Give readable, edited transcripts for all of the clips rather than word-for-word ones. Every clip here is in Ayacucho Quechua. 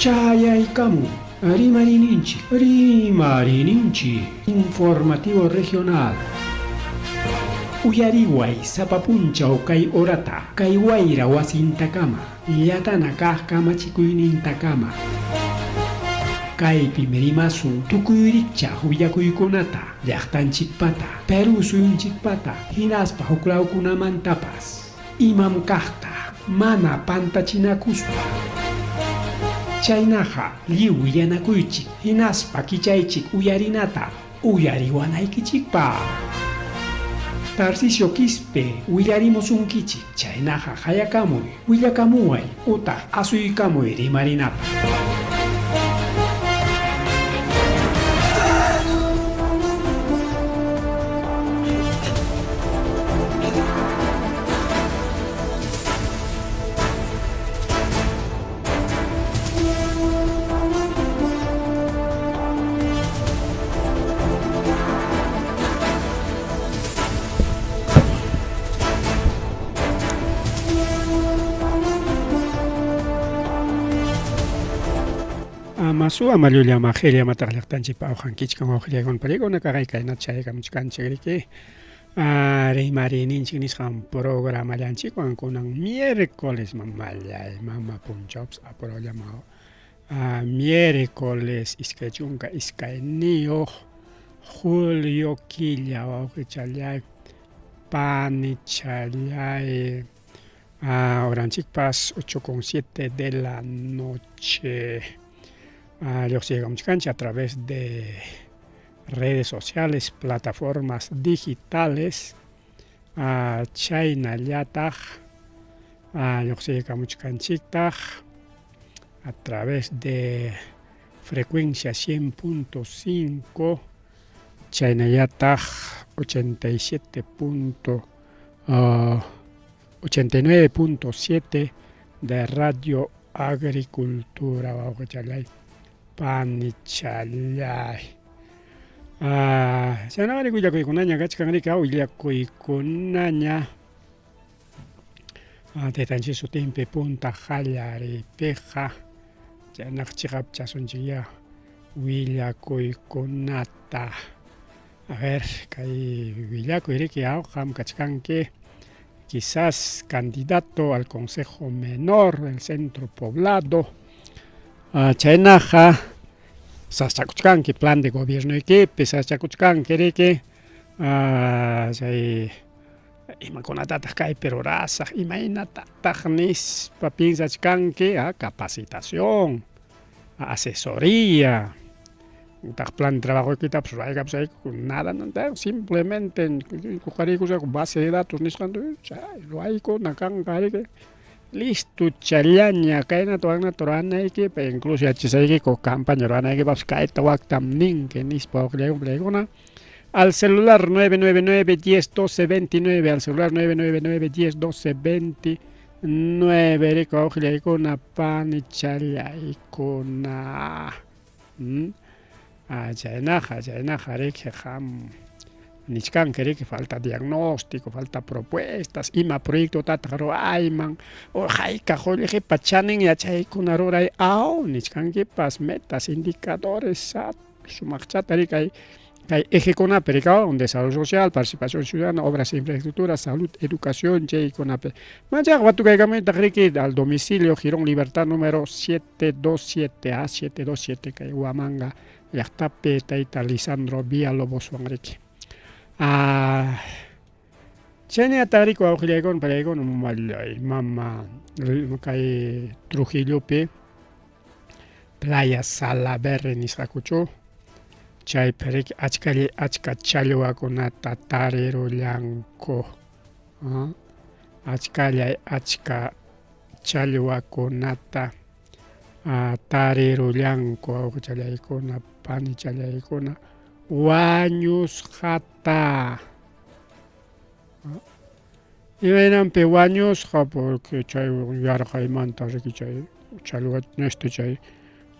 Chayaykamun Rimariyninchik, Rimariyninchik Informativo Regional. Uyariway sapa punchaw kay horata, kay wayra wasintakama, llatana kaq kamachikuynintakama. Kaypim rimasun tukuy rikchaq willakuykunata, llaqtanchikpata, Perú suyunchikpata, hinaspa huklawkunamantapas. Imam kaqta mana pantachinakuspa. Chaynaqa lliw willanakuychik hinaspa kichaychik uyarinata uyariwanaykichikpaq. Tarcisio Quispe willarimusunkichik, chaynaqa qayakamuy, willakamuway utaq asuykamuy rimarinapaq. Amasu ama llulla ama qhilli amataq llaqtanchikpa awqankichkan wawqillaykuna palikuna kaqay kaynata chayakamuchkanchik riki. Rimariyninchik nisqan programallanchikwan kunan miércoles mamallay mama punchawpas apurawllama miércoles 22 julio killa wawqichallay panichallay horanchikpas 8 con 7 de la noche lluqsiykamuchkanchik a través de redes sociales, plataformas digitales chaynallataq lluqsiykamuchkanchiktaq a través de frecuencia 100.5 chaynallataq 87. 89.7 de Radio Agricultura wawqichallay Panichallay. Ah, chaynaqa willakuykunaña kachkan riki, willakuykunaña. Ah, taytanchik sutinpi punta qallariypiqa chaynaqa chiqapchasunchikyá willakuykunata. A ver, kay willakuy riki qam kachkanki quizás candidato al Consejo Menor del Centro Poblado. Chaynaqa sasachakuchkanki plan de gobiernoykipi sasachakuchkanki riki chay imakunatataq kaypi rurasaq imaynatataq nispa piensachkanki capacitación asesoría utaq plan de trabajoykitapas ruraykapusayku nada simplemente huqariykusqaku base de datos nisqanta chay ruraykuna kanqa riki listo challaña kaynata waknata ruranaykipaq incluso yachasaykiku campaña ruranaykipaqpas kayta waktam ninki nispa waqllaykuna al celular 999 10 12 29 al celular 999 10 12 29 riki wawqillaykuna panichallaykuna chaynaqa chaynaqa riki qam nichkanki riki falta diagnóstico falta propuestas ima proyectotataq ruwayman o hayka qullqipa chanin yachaykuna ruray aw nichkankipas metas indicadores sumaqchata riki kay kay ejekunapi rikawan desarrollo social participación ciudadana obras de infraestructura salud educación chaykunapi manchaqa watukaykamuytaq riki al domicilio Jirón Libertad número 727 a 727 kay Huamanga llaqtapi tayta Lisandro Villaloboswan riki chayninataq riki wawqillaykuna pallaykuna mallay mama kay Trujillopi Playa Salaverry nisqakuchu chaypi riki achkallay achka challwakunata tarirullanku achkallay achka challwakunata tarirullanku wawqichallaykuna panichallaykuna wañusqata imaynanpi wañusqa porque chay yarqaymanta riki chay challwa este chay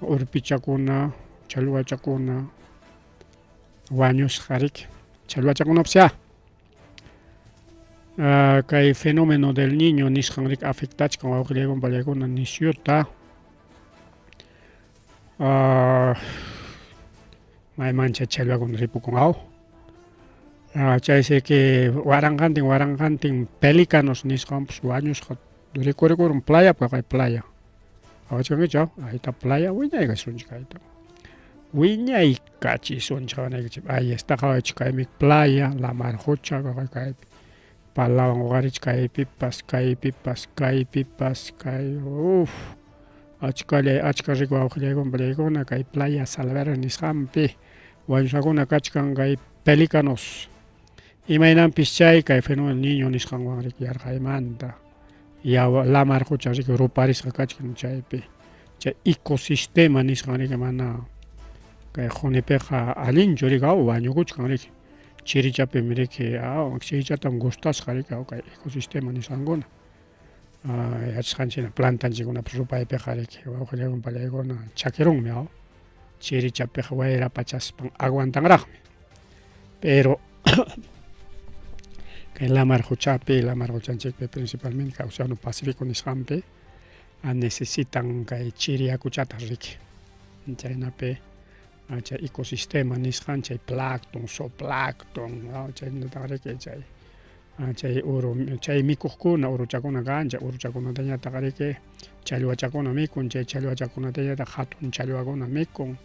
urpichakuna challwachakuna wañusqa riki challwachakunapas ya kay fenómeno del niño nisqan riki afectachkan wawqillaykuna pallaykuna nisyuta. Maymancha challwakuna ripukun aw. Chaysi que waranqantin waranqantin pelícanos nisqanpas wañusqa rikurikurun playapi kay playa. Qawachkankichu aw? Ahí está playa wiñaykachisunchik kayta. Wiñaykachisunchik qhawanaykichik. Ahí está qhawaychik kaymi playa, lamar qucha kaypi. Palawan uqarichik kaypipas, kaypipas, kaypipas, kay uf achkallay achka riku wawqillaykuna pallaykuna kay playa Salaverry nisqanpi wañusqakuna kachkan kay pelícanos imaynanpis chay kay fenómeno niño nisqanwan riki yarqaymanta yawa lamar qucha riki ruparisqa kachkan chaypi chay ecosistema nisqan riki mana kay qunipiqa allinchu riki aw wañukuchkan riki chirichapim riki aw chirichatam gustasqa riki aw kay ecosistema nisqankuna yachasqanchik hina plantanchikkunapas rupaypiqa riki wawqillaykuna pallaykuna chakirunmi aw chirichapiqa wayra pachaspan aguantanraqmi pero kay lamar quchapi lamar quchanchikpi principalmente kay océano Pacífico nisqanpi necesitan kay chiri yakuchata riki chaynapi chay ecosistema nisqan chay plancton zooplancton chaynataq riki chay chay uru chay mikuqkuna uruchakuna kan chay uruchakunatañataq riki challwachakuna mikun chay challwachakunatañataq hatun challwakuna mikun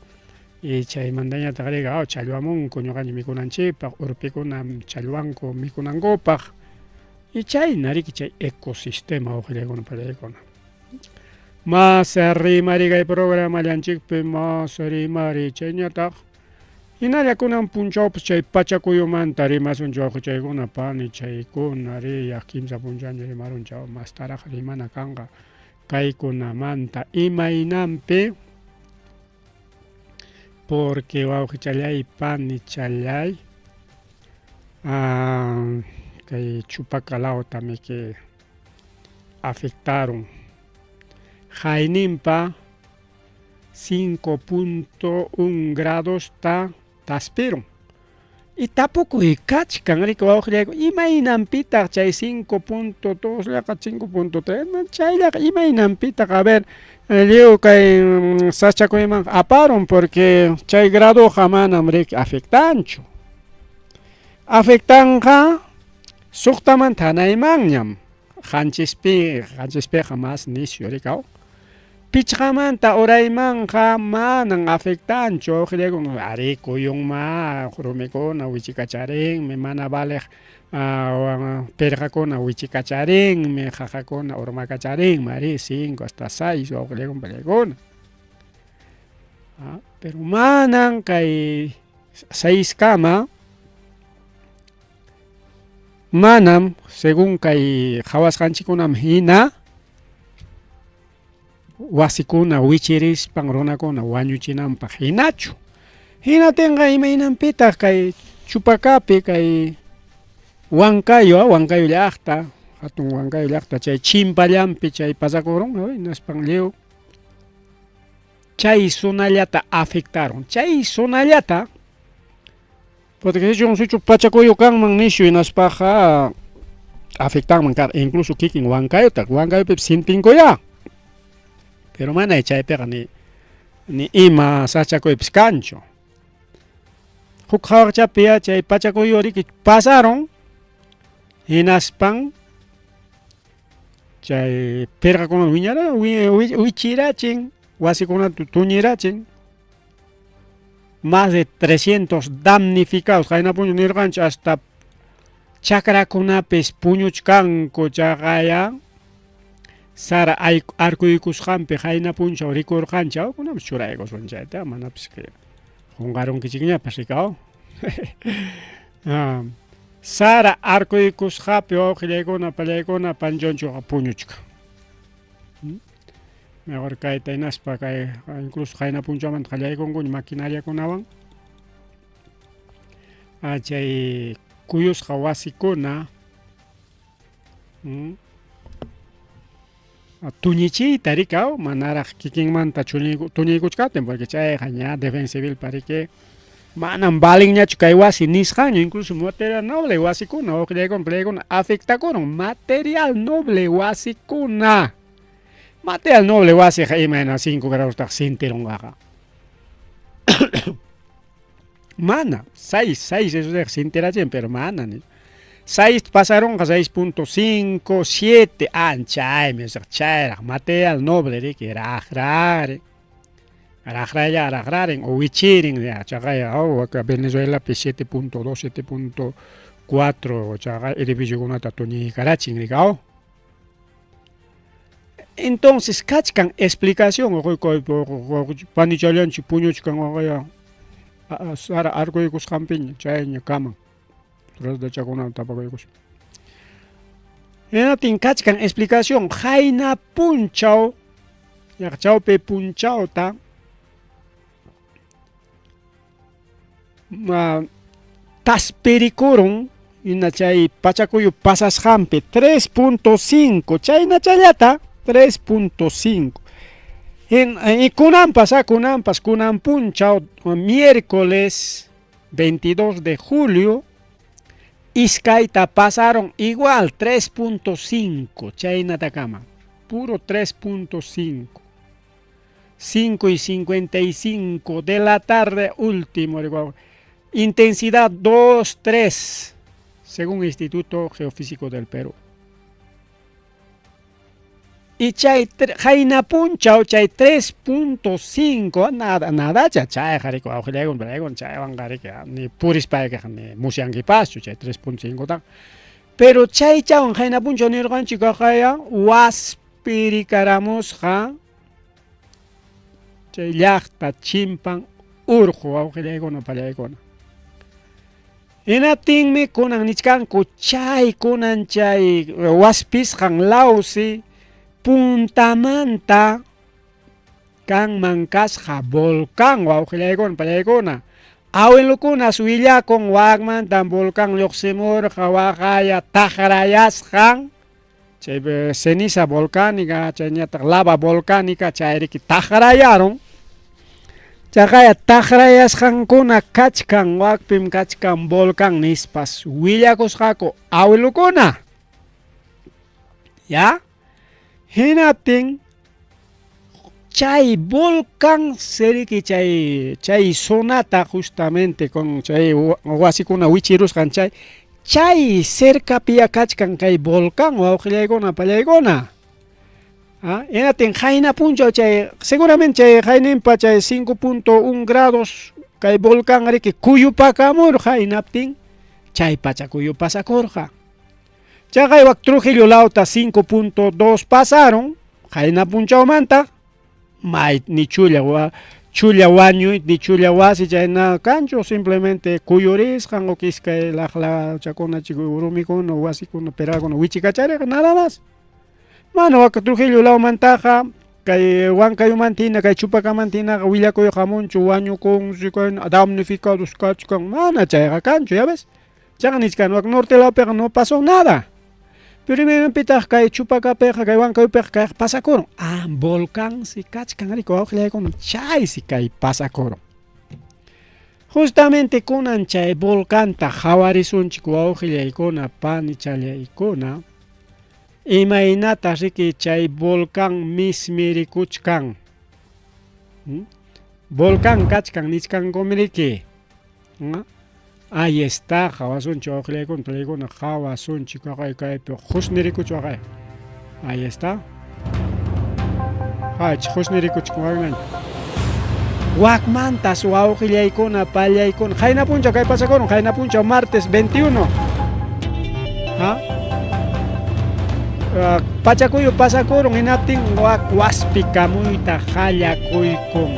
y chaymantañataq riki challwamunku ñuqanchik mikunanchikpaq urpikuna challwanku mikunankupaq y chayna riki chay ecosistema wawqillaykuna pallaykuna. Mas rimari kay programallanchikpi mas rimari chayñataq hinalla kunan punchawpas chay pachakuyumanta rimasunchik wawqichaykuna pani chaykuna riyaq kimsa punchawña rimarunchik mastaraq rimana kanqa kaykunamanta imaynanpi porque wawqichallay panichallay kay Chupaca lawtamiki afectaron hayninpa 5.1 gradosta taspirun. Y tapukuy kachkan riki wawqillayku imaynanpitaq chay 5.2 llaqa 5.3 chayllaqa imaynanpitaq a ver lliw kay sachakuymanqa aparun porque chay gradoqa manam riki afectanchu. Afectanqa suqtamanta hanaymanñam qanchispi qanchispiqa mas nisyu riki aw. Pichqamanta uraymanqa manan afectanchu wawqillaykuna arí kuyunma rumikuna wichikacharinmi mana valeq pirqakuna wichikacharinmi qaqakuna urmakacharinmi arí 5 hasta 6 wawqillaykuna pallaykuna. Pero manan kay 6 kama manam según kay qhawasqanchikkunam hina wasikuna wichirispan runakuna wañuchinanpaq hinachu. Hinatinqa imaynanpitaq kay Chupacapi kay Huancayo, Huancayo llaqta, hatun Huancayo llaqta chay chimpallanpi chay pasakurun hinaspan lliw chay zonallata afectaron, chay zonallata porque sichum pachakuyu kanman nishu hinaspaqa afectanman karqa incluso kikin Huancayota, Huancayopipis sintinkuyá. Pero mana chaypiqa ni ni ima sachakuypis kanchu. Huk qhawaqchapi chay pachakuyu riki pasaron hinaspan chay pirqakuna wiñara wichirachin wasikunata tuñirachin más de 300 damnificados qayna puñu nirqanchik hasta chakrakunapis puñuchkanku chaqaya sara arkuykusqanpi qayna punchaw rikurqanchik aw kunanpas churaykusun chayta manapis qunqarunkichikñapas riki aw sara arkuykusqapi wawqillaykuna pallaykuna panchonchikqa puñuchkan. Mejor kayta hinaspa kay incluso qayna punchawmanta qallaykunkuña maquinariakunawan chay kuyusqa wasikuna tuñichiyta riki aw manaraq kikinmanta tuñiykuchkaptin porque chayqa ña defensa civilpa riki manam valenñachu kay wasi nisqanña incluso material noble wasikuna wawqillaykuna pallaykuna afectakurun material noble wasikuna. Material noble wasiqa imayna 5 gradostaq sintirunqaqa. Mana, 6, 6 eso sintirachin, pero mana. Ni. 6 pasarunqa 6.5, 7, anchaymi, chayraq, material noble riki, raqrari. Raqralla raqrarin o wichirin, ya, chaqay, oh, acá Venezuelapi 7.2, 7.4, chaqay edificiokunata tuñiykarachin, riki, oh. Entonces, kachkan explicación, panichallanchik puñuchkan waqaya sara arkuykusqanpiña chayña kaman trasdachakunawan tapakuykuspa. Hinaptin kachkan explicación qayna punchaw chawpi punchawta taspirikurun hina chay pachakuyu pasasqanpi 3.5 chaynachallata 3.5 y kunanpas kunanpas kunan punchaw miércoles 22 de julio iskayta pasaron igual 3.5 chaynatakama puro 3.5 5 y 55 de la tarde último intensidad 2, 3 según Instituto Geofísico del Perú. Y chay qayna punchaw chay 3.5 nada nada chay qariku awqillaykun palaykun chaywanqa riki ni purispaykiqa ni musyankipaschu chay 3.5 ta. Pero chaychawan qayna punchaw nirqanchik kaqaya waspirikaramusqa chay llaqta chimpan urqu wawqillaykuna pallaykuna. Hinaptinmi kunan nichkanku chay kunan chay waspisqan lawsi puntamanta kanman kasqa volcán wawqillaykuna pallaykuna. Awilukunas willakun wakmantan volcán lluqsimurqa waqaya taqrayasqan chay ceniza volcánica chayñataq lava volcánica chayriki taqrayarun. Chaqaya taqrayasqankuna kachkan wakpim kachkan volcán nispas willakusqaku awilukuna. Ya? Hinaptin chay volcán seriki chay chay zonata justamente con chay wasikuna wichirusqan chay chay cercapiya kachkan kay volcán wawqillaykuna pallaykuna. Hinaptin qayna punchaw chay seguramente chay qayninpa chay 5.1 grados kay volcán riki kuyupakamurqa hinaptin chay pacha kuyupasakurqa. Chaqay wak Trujillo lawta 5.2 pasaron qayna punchawmanta may ni chulla wa chulla wañuy ni chulla wasi chayna kanchu simplemente kuyurisqan o iskay laqlachakuna rumikuna wasikuna pirqakuna wichikachariqa nada más. Mana wak Trujillo lawmantaqa kay Huancayomanta hina kay Chupacamanta hinaqa willakuyqa hamunchu wañukunsi kayna damnificados kachkan mana chayqa kanchu ya ves. Chaqa nichkan wak norte lawpiqa no pasó nada. Pero imaynanpitaq kay Chupacapiqa kay Huancayopiqa kayqa pasakurun. Ah, volcánsi kachkan riki wawqillaykuna chaysi kay pasakurun. Justamente kunan chay volcanta qhawarisunchik wawqillaykuna panichallaykuna imaynata riki chay volcán mismirikuchkan. Volcán kachkan nichkankum riki. Ahí está, qhawasunchik wawqillaykuna palaykuna qhawasunchik waqay kaypi qusnirikuch waqay. Ahí está. Hach qusnirikuchkan waknaña. Wakmantas wawqillaykuna pallaykuna qayna punchaw kay pasakurun qayna punchaw martes 21. Ha? Pachakuyu pasakurun hinaptin wak waspi kamuyta qallakuykun.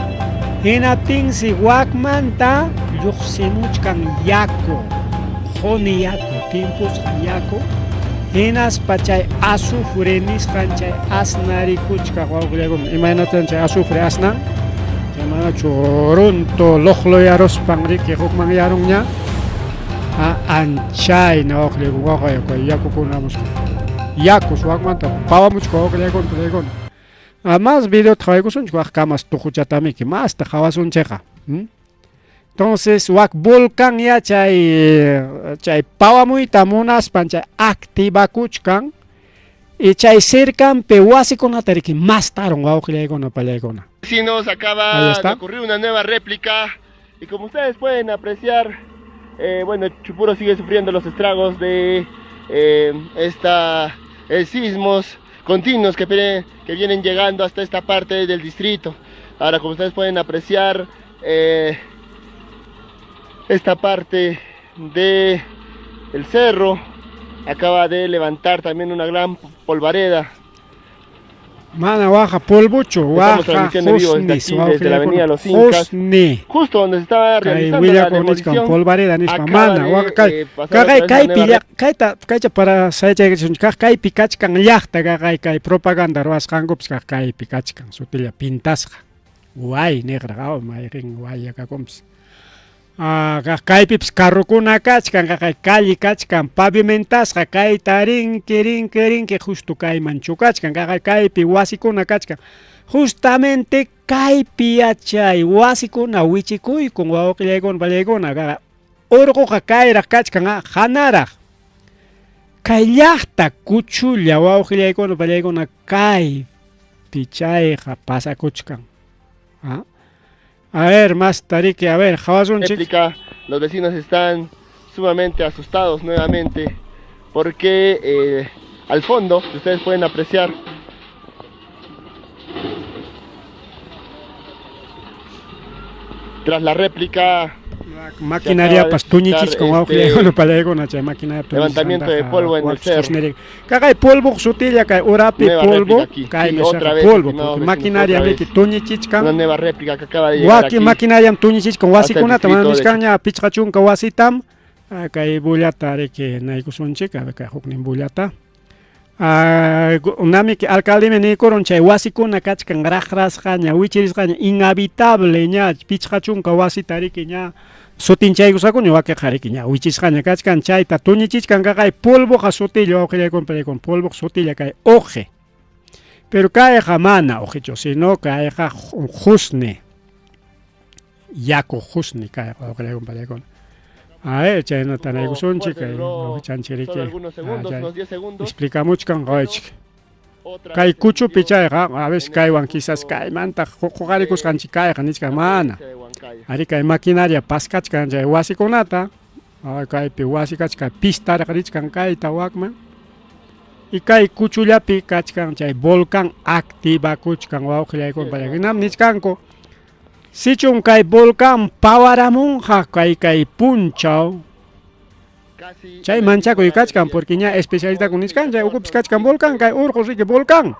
Hinaptinsi wakmanta lluqsimuchkan yaku, quni yaku, timpusqa yaku. Hinaspa chay azufre nisqan chay asnarikuchkaq wawqillaykuna imaynatan chay azufre asnan? Chay manachu runtu luqluyaruspan riki hukmanyarunña? Anchayna wawqillaykuna waqay kay yakukuna hamusqa. Yakus wakmanta pawamuchka wawqillaykuna palaykuna. Más videota qhawaykusunchik wak kamas tuquchatamiki masta qhawasunchikqa. Entonces wak volcán ya chay chay pawamuyta munaspan chay activakuchkan y chay cercanpi wasikunata riki mastarun wawqillaykuna pallaykuna. Vecinos, Ahí acaba está. de ocurrir una nueva réplica. Y como ustedes pueden apreciar, bueno, Chupuro sigue sufriendo los estragos de esta sismos continuos que vienen llegando hasta esta parte del distrito. Ahora, como ustedes pueden apreciar, esta parte de el cerro acaba de levantar también una gran polvareda. Mana waqa polvochu, Estamos waqa transmitiendo en vivo desde husni, aquí, desde la avenida Los Incas, husni. justo donde se estaba Kay realizando la willakun nichkan demolición. polvareda nispa Acaba mana de, waqa kay pasar kaqay otra vez una kaypi nueva kayta kaycha para sayachaykachisunchik kaq kaypi kachkan llaqta kaqay kay propaganda ruwasqankupas kaq kaypi kachkan sutilla pintasqa way niqraq aw mayqin wayakakunpas. Kaq kaypipas carrokuna kachkan kaqay calle kachkan pavimentasqa kayta rinki rinki rinki justo kayman chukachkan kaqay kaypi wasikuna kachkan justamente kaypi yachay wasikuna wichikuykun wawqillaykuna pallaykuna kaqa urquqa kayraq kachkan hanaraq kay llaqta kuchulla wawqillaykuna pallaykuna kaypi chayqa pasakuchkan. A ver, más tariki, a ver, qhawasunchik. Réplica, los vecinos están sumamente asustados nuevamente porque al fondo, si ustedes pueden apreciar, tras la réplica maquinaria pas tuñichichkan wawqillaykuna pallaykuna chay maquinaria levantamiento de polvo en el cerro. Kaqay polvo sutilla kay urapi Nueva polvo réplica aquí. kay Sí, nisqa otra vez, polvo estimados porque vecinos, maquinaria otra miki vez. tuñichichkan. Una nueva réplica que acaba de llegar Waki aquí. maquinariam tuñichichkan Hasta el wasikunata mana distrito de nichkanña pichqa chunka wasitam kay bullata riki naykusunchik a ver kay huknin bullata. Namiki alcaldemi niykurun chay wasikuna kachkan raqrasqaña wichirisqaña inhabitable ña pichqa chunka wasita riki ña sutinchaykusqakuña wakiqa riki ña wichisqaña kachkan chayta tuñichichkan kaqay polvoqa sutilla wawqillaykuna pallaykuna polvoqa sutilla kay uqi pero kayqa mana uqichu sino kayqa husni yaku husni kayqa wawqillaykuna pallaykuna. A ver, chaynata naykusunchik kay wawqichanchik riki Solo algunos segundos, unos 10 segundos. explicamuchkan qawaychik. Otra Kay vez kuchupi sintió chayqa a veces en el kaywan punto quizás kaymanta huqarikusqanchik kayqa nichkan de mana. provincia de Huancayo. Ari kay maquinaria paskachkan chay wasikunata kaypi wasi kachkan pistaraq richkan kayta wakman y kay kuchullapi kachkan chay volcán activakuchkan wawqillaykuna pallaykuna. Hinam nichkanku sichun kay volcán pawaramunqa kay kay punchaw Casi chay en el manchakuy mismo kachkan horario porque ña especialistakuna nichkan chay ukupis kachkan 15, volcán kay urqu riki volcán.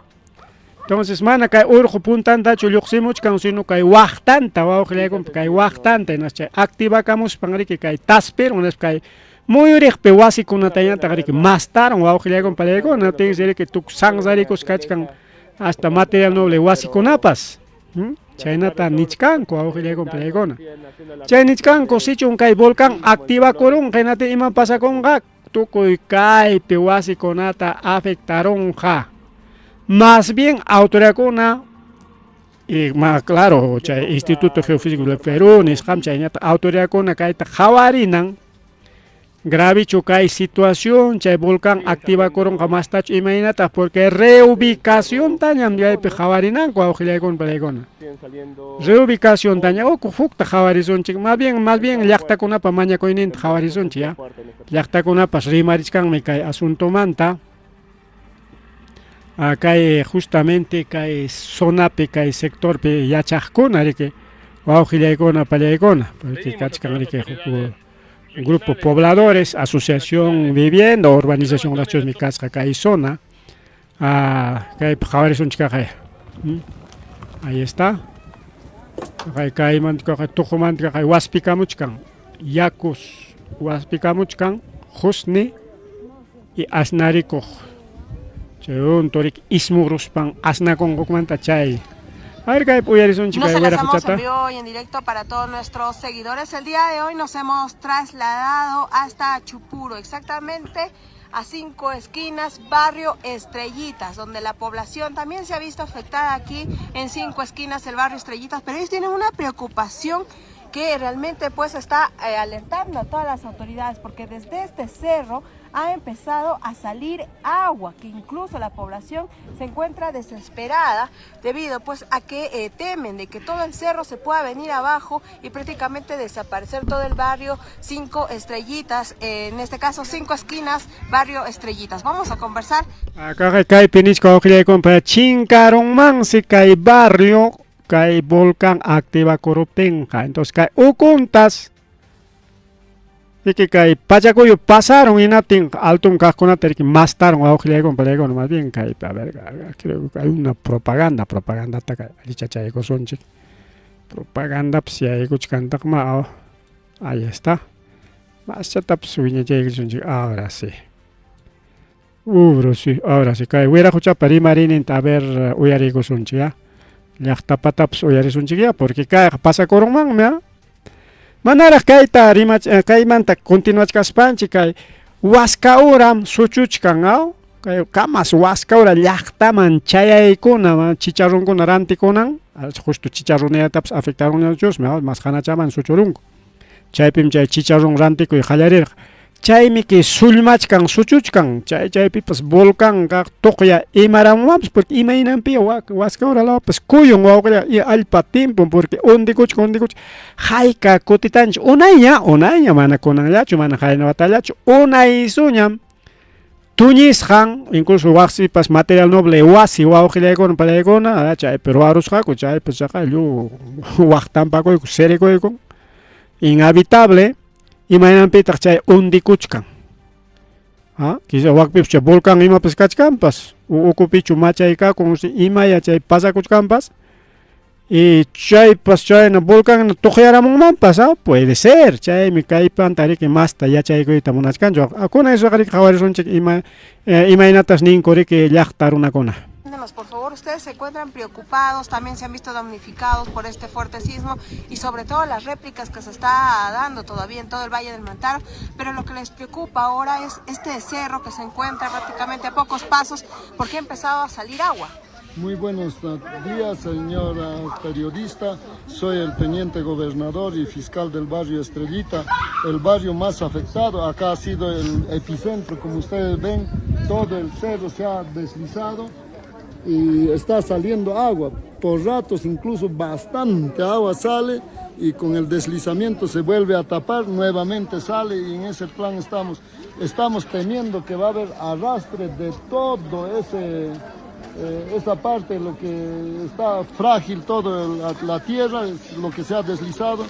Entonces mana kay urqu puntantachu lluqsimuchkan sino kay waqtanta wawqillaykuna kay waqtanta hinaspa chay activakamuspan riki kay taspirun hinaspa kay muyuriqpi wasikunatañataq riki mastaron wawqillaykuna pallaykuna tinsi riki tukuy sanzarikus kachkan hasta material noble wasikunapas. Chaynata nichkanku wawqillaykuna pallaykuna. Chay nichkanku sichun kay volcán activakurunqa hinaptin ima pasakunqa tukuy kaypi wasikunata afectarunqa. Más bien autoridadkuna y más claro chay Instituto Geofísico del Perú nisqam chayñata autoridadkuna kayta qhawarinan gravechu kay situación chay volcán activakurunqa mastachu imaynataq porque reubicaciontañam chaypi qhawarinanku wawqillaykuna pallaykuna. Siguen saliendo Reubicaciontaña uku hukta qhawarisunchik más bien llaqtakunapa mañakuyninta qhawarisunchik ya. fuerte en esta Llaqtakunapas rimarichkanmi kay asuntomanta. Kay justamente kay zonapi kay sectorpi yachaqkuna riki wawqillaykuna pallaykuna porque kachkan riki huk grupo pobladores, asociación vivienda, urbanización rachusmi kasqa kay zona. Kaypi qhawarisunchik kaqay. Ahí está. Kay kaymanta kaqay tuqumanta kaqay waspikamuchkan yakus waspikamuchkan husni y asnarikuq chay unturik ismuruspan asnakunqukmanta chay. A ver, kaypi uyarisunchik Nos kay enlazamos wiraquchata. en vivo y en directo para todos nuestros seguidores. El día de hoy nos hemos trasladado hasta Chupuro, exactamente a 5 Esquinas, barrio Estrellitas, donde la población también se ha visto afectada aquí en 5 Esquinas, el barrio Estrellitas, pero ellos tienen una preocupación que realmente pues está alertando a todas las autoridades, porque desde este cerro ha empezado a salir agua, que incluso la población se encuentra desesperada debido pues a que temen de que todo el cerro se pueda venir abajo y prácticamente desaparecer todo el barrio Cinco Estrellitas, en este caso Cinco Esquinas, barrio Estrellitas. Vamos a conversar. Akaqa kaypi nichka wawqillaykunpa chinkarunmansi kay barrio kay volcán activakuruptinqa. Entonces kay ukuntas riki kay pachakuyu pasarun hinaptin alton kaqkunata riki mastarun wawqillaykuna palaykuna más bien kaypi a ver, creo que hay una propaganda, propagandata kay allichachaykusunchik. Propagandapas yaykuchkantaqma, ahí está. Maschatapas wiñachaykusunchik, ahora sí. Ubro, sí, ahora sí. Kay wiraquchapa rimariyninta a ver uyariykusunchik ya. Llaqtapatapas uyarisunchik ya, porque kayqa pasakurunmanmi, ¿ah? Manaraq kayta rimach kaymanta continuachkaspanchik kay Huasca uram suchuchkan, aw? Kay kamas Huasca ura llaqtaman chayaykuna chicharronkuna rantikunan, justo chicharroniyatapas afectarunñachusmi, mas hanachaman suchurunku. Chaypim chay chicharrón rantikuy qallarirqa. Chaymi kay sullmachkan, suchuchkan, chay chaypipas volcán kaq tuqya imaramunmanpas, porque imaynanpi Huasca ura lawpas kuyun wawqilla y allpa timpun, porque undikuchkan, undikuchkan, hayka kutitanchik unayña, unayña, mana kunanllachu, mana qayna watallachu, unaysuñam tuñisqan, incluso wasipas material noble wasi wawqillaykuna palaykuna, chaypi ruwarusqaku, chaypas chaqa lliw waqtanpakuyku, sirikuykun, inhabitable, imaynanpitaq chay undikuchkan. ¿Ah? Quizá wakpipas chay volcán imapas kachkanpas, ukupichu machay kakun, imaya chay pasakuchkanpas, y chaypas chayna volcán tuqyaramunmanpas, ¿ah? Puede ser, chaymi kaypanta riki masta yachaykuyta munachkanchu. Akuna eso riki qhawarisunchik ima imaynatas ninku riki llaqta runakuna. Por favor, ustedes se encuentran preocupados, también se han visto damnificados por este fuerte sismo y sobre todo las réplicas que se está dando todavía en todo el Valle del Mantaro, pero lo que les preocupa ahora es este cerro que se encuentra prácticamente a pocos pasos porque ha empezado a salir agua. Muy buenos días, señora periodista. Soy el teniente gobernador y fiscal del barrio Estrellita, el barrio más afectado. Acá ha sido el epicentro, como ustedes ven, todo el cerro se ha deslizado y está saliendo agua. Por ratos incluso bastante agua sale y con el deslizamiento se vuelve a tapar, nuevamente sale y en ese plan estamos. Estamos temiendo que va a haber arrastre de todo ese... esa parte, lo que está frágil, toda la tierra, es lo que se ha deslizado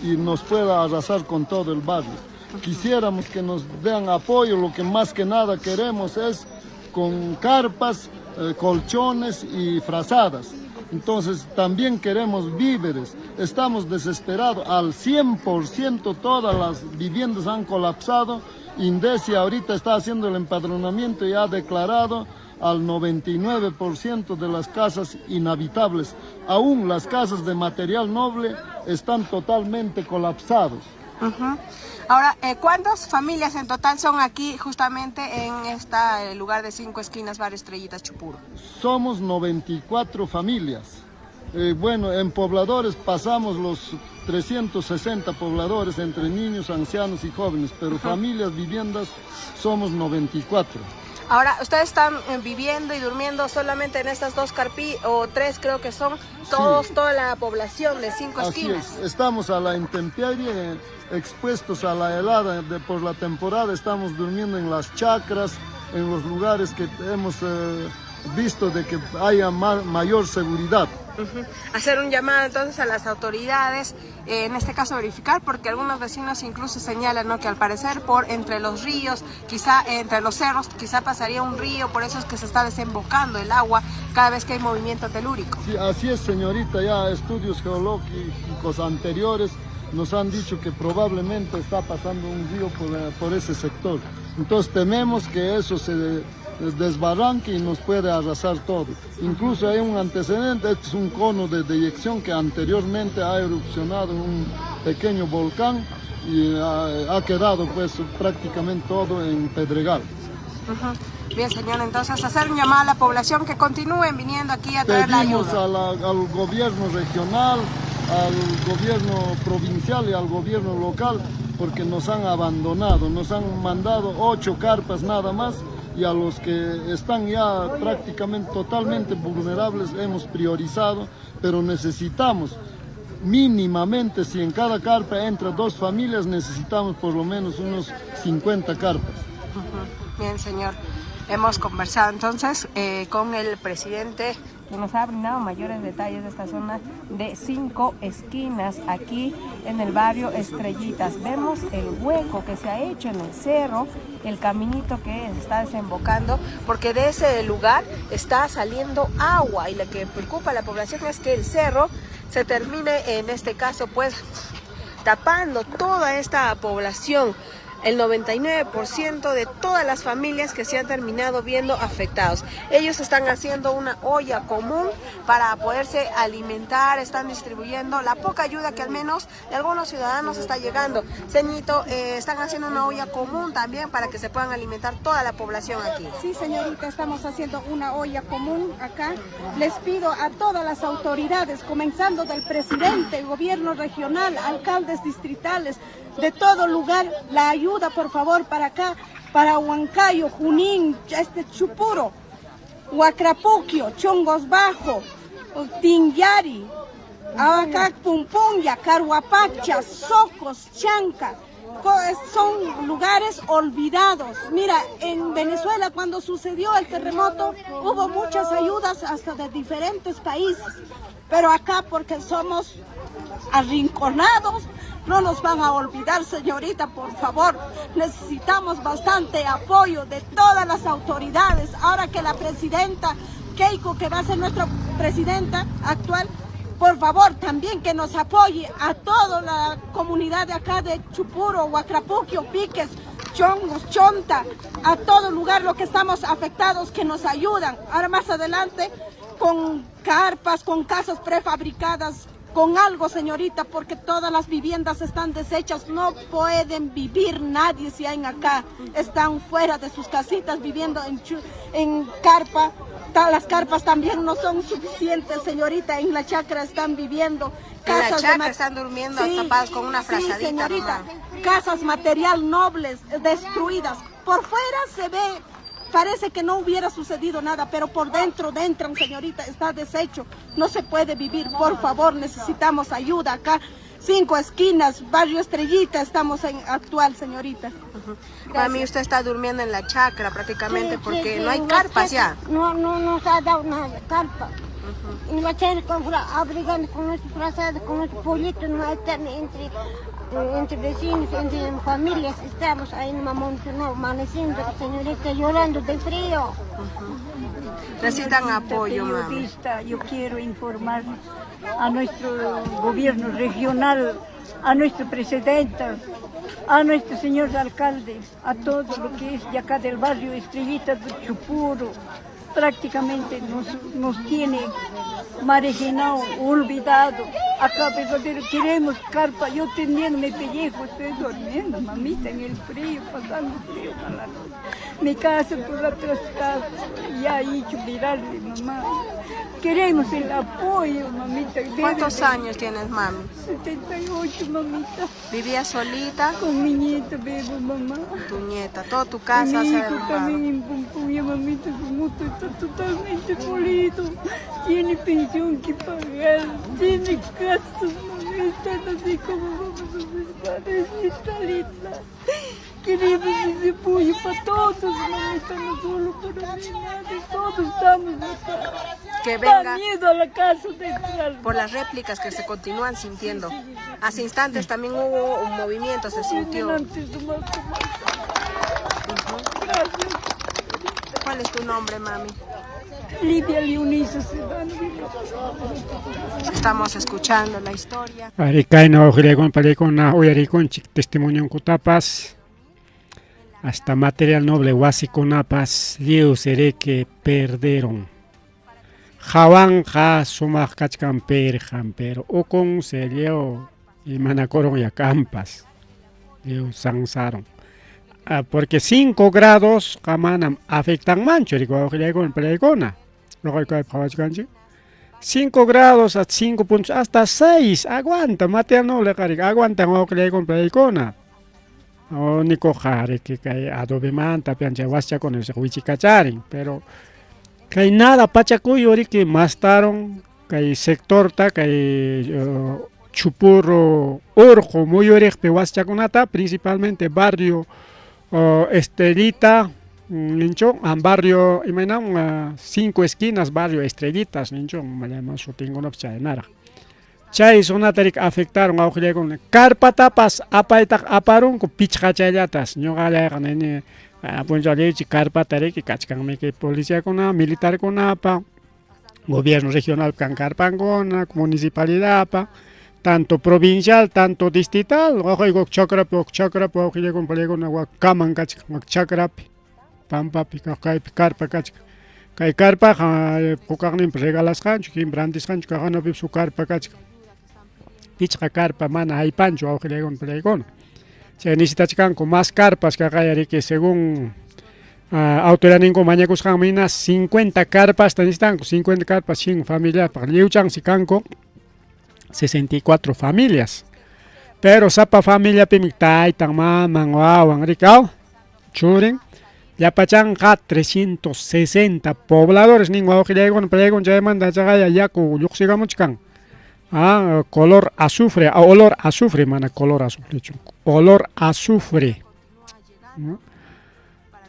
y nos pueda arrasar con todo el barrio. Quisiéramos que nos den apoyo, lo que más que nada queremos es con carpas, colchones y frazadas. Entonces también queremos víveres, estamos desesperados, al 100% todas las viviendas han colapsado. Indecia ahorita está haciendo el empadronamiento y ha declarado al 99% de las casas inhabitables. Aún las casas de material noble están totalmente colapsados. Uh-huh. Ahora, ¿cuántas familias en total son aquí justamente en este lugar de Cinco Esquinas, Barrio Estrellitas, Chupuro? Somos 94 familias. Bueno, en pobladores pasamos los 360 pobladores entre niños, ancianos y jóvenes, pero familias, viviendas, somos 94. Ahora, ustedes están viviendo y durmiendo solamente en estas dos carpi o tres, creo que son todos, sí. Toda la población de Cinco Esquinas. Así es, estamos a la intemperie, expuestos a la helada por la temporada, estamos durmiendo en las chacras, en los lugares que hemos visto de que haya mayor seguridad. Uh-huh. Hacer un llamado entonces a las autoridades, en este caso verificar, porque algunos vecinos incluso señalan, ¿no?, que al parecer por entre los ríos, quizá entre los cerros, quizá pasaría un río, por eso es que se está desembocando el agua cada vez que hay movimiento telúrico. Sí, así es, señorita, ya estudios geológicos anteriores nos han dicho que probablemente está pasando un río por ese sector. Entonces tememos que eso se desbarranque y nos puede arrasar todo. Incluso hay un antecedente, este es un cono de deyección que anteriormente ha erupcionado un pequeño volcán y ha quedado pues prácticamente todo en pedregal. Uh-huh. Bien, señor, entonces hacer un llamado a la población que continúen viniendo aquí a traer la ayuda. Pedimos al gobierno regional, al gobierno provincial y al gobierno local porque nos han abandonado, nos han mandado ocho carpas nada más y a los que están ya prácticamente totalmente vulnerables hemos priorizado, pero necesitamos mínimamente, si en cada carpa entra dos familias, necesitamos por lo menos unos 50 carpas. Bien, señor. Hemos conversado entonces eh, con el presidente que nos ha brindado mayores detalles de esta zona de cinco esquinas aquí en el barrio Estrellitas. Vemos el hueco que se ha hecho en el cerro, el caminito que está desembocando, porque de ese lugar está saliendo agua y lo que preocupa a la población es que el cerro se termine en este caso pues tapando toda esta población el 99% de todas las familias que se han terminado viendo afectados. Ellos están haciendo una olla común para poderse alimentar, están distribuyendo la poca ayuda que al menos de algunos ciudadanos está llegando. Señito, eh, están haciendo una olla común también para que se puedan alimentar toda la población aquí. Sí, señorita, estamos haciendo una olla común acá. Les pido a todas las autoridades, comenzando del presidente, gobierno regional, alcaldes distritales, de todo lugar, la ayuda, por favor, para acá, para Huancayo, Junín, este Chupuro, Huacrapuquio, Chongos Bajo, Tinguiari, Abacac, Pumpunya, Carhuapacha, Socos, Chanca. Son lugares olvidados. Mira, en Venezuela cuando sucedió el terremoto hubo muchas ayudas hasta de diferentes países, pero acá porque somos arrinconados, no nos van a olvidar, señorita, por favor. Necesitamos bastante apoyo de todas las autoridades. Ahora que la presidenta Keiko, que va a ser nuestra presidenta actual, por favor también que nos apoye a toda la comunidad de acá de Chupuro, Huacrapuquio, Piques, Chongos, Chonta, a todo lugar lo que estamos afectados que nos ayudan. Ahora más adelante con carpas, con casas prefabricadas, con algo, señorita, porque todas las viviendas están deshechas, no pueden vivir nadie si hay acá. Están fuera de sus casitas viviendo en, en carpa. Las carpas también no son suficientes, señorita. En la chacra están viviendo. Casas en la chacra están durmiendo tapadas con una frazadita. Sí, señorita. Casas material nobles, destruidas. Por fuera se ve parece que no hubiera sucedido nada, pero por dentro, dentro, señorita, está deshecho. No se puede vivir, por favor, necesitamos ayuda acá. Cinco esquinas, barrio Estrellita, estamos en actual, señorita. Mami, usted está durmiendo en la chacra prácticamente porque no hay carpas ya. No, no nos ha dado nada, carpa. Y va a ser con, abrigando con nuestro frazada, con nuestro pollito, no están entre, entre vecinos, entre familias, estamos ahí en amontonados, amaneciendo, señorita, llorando de frío. Necesitan apoyo, mami. Periodista, yo quiero informar a nuestro gobierno regional, a nuestro presidente, a nuestro señor alcalde, a todo lo que es de acá del barrio Estrellita de Chupuro. Prácticamente nos, nos tiene marginado, olvidado. Acá verdadero queremos carpa. Yo tendiendo mi pellejo, estoy durmiendo, mamita, en el frío, pasando frío para la noche. Mi casa por atrás está ya hecho viral, mamá. Queremos el apoyo, mamita. ¿Cuántos años tienes, mami? 78, mamita. ¿Vivías solita? Con mi nieta vivo, mamá. Tu nieta, toda tu casa Mi se ha hijo derrumbado. también en Pumpuya, mamita, su moto está totalmente molido. Tiene pensión que pagar, tiene gastos, mamita. No sé cómo vamos a hacer, madrecita linda. Queremos ese apoyo para todos, mamita, no solo para mi madre, todos estamos acá. Que Da venga miedo a la casa de entrar. por las réplicas que se continúan sintiendo. Hace instantes también hubo un movimiento, se sintió. Antes nomás como Gracias. ¿Cuál es tu nombre, mami? Lidia Leonisa Sedano. Estamos escuchando la historia. Ari kayna wawqillaykuna panillaykuna uyarikunchik testimonionkutapas hasta material noble wasikunapas lliw siriki perderun. Hawanqa sumaq kachkan pirqan, pero ukun se lliw imanakurun ya kampas, lliw sansarun. Ah, porque 5 grados manam afectanmanchu riki wawqillaykuna panillaykuna. Ñuqayku kaypi qhawachkanchik. 5 grados hasta 5 puntos hasta 6 aguanta material noble qari aguantan wawqillaykuna paykuna único riki kay adobemanta pianchay wasichakuna wichikacharin pero kay nada pachakuyu riki mastaron kay sectorta kay Chupurro urqu muyuriqpi wasichakunata principalmente barrio Estelita ninchu barrio imaynam Cinco Esquinas barrio Estrellitas ninchu sutinkunapas chaynaraq chay zonata riki afectaron wawqillaykuna carpatapas apaytaqa aparunku pichqachallatas ñuqallayqa nini punchawllaychik carpata riki kachkanmi policiakuna militarkunapa gobierno regional kan carpankuna municipalidadpa tanto provincial tanto distrital waqayku chakrapi wak chakrapi wawqillaykuna pallaykuna wak kaman kachkan wak chakrapi pampapi kaypi carpa kachkan kay carpaqa pukaqninpi regalasqanchu kim rantisqanchu kaqanapipas huk carpa kachkan pichqa carpa mana haypanchu wawqillaykuna pallaykuna chay necesitachkanku más carpas kaqaya riki según autoridadninku mañakusqanman hina 50 carpasta necesitanku 50 carpas 100 familiapaq lliwchansi kanku 64 familias pero sapa familiapimi taytan maman wawan riki aw churin llapachanqa 360 pobladores nin wawqillaykuna pallaykuna chaymanta chaqaya yaku lluqsikamuchkan color azufre, olor azufre, mana color azufrechu, olor azufre.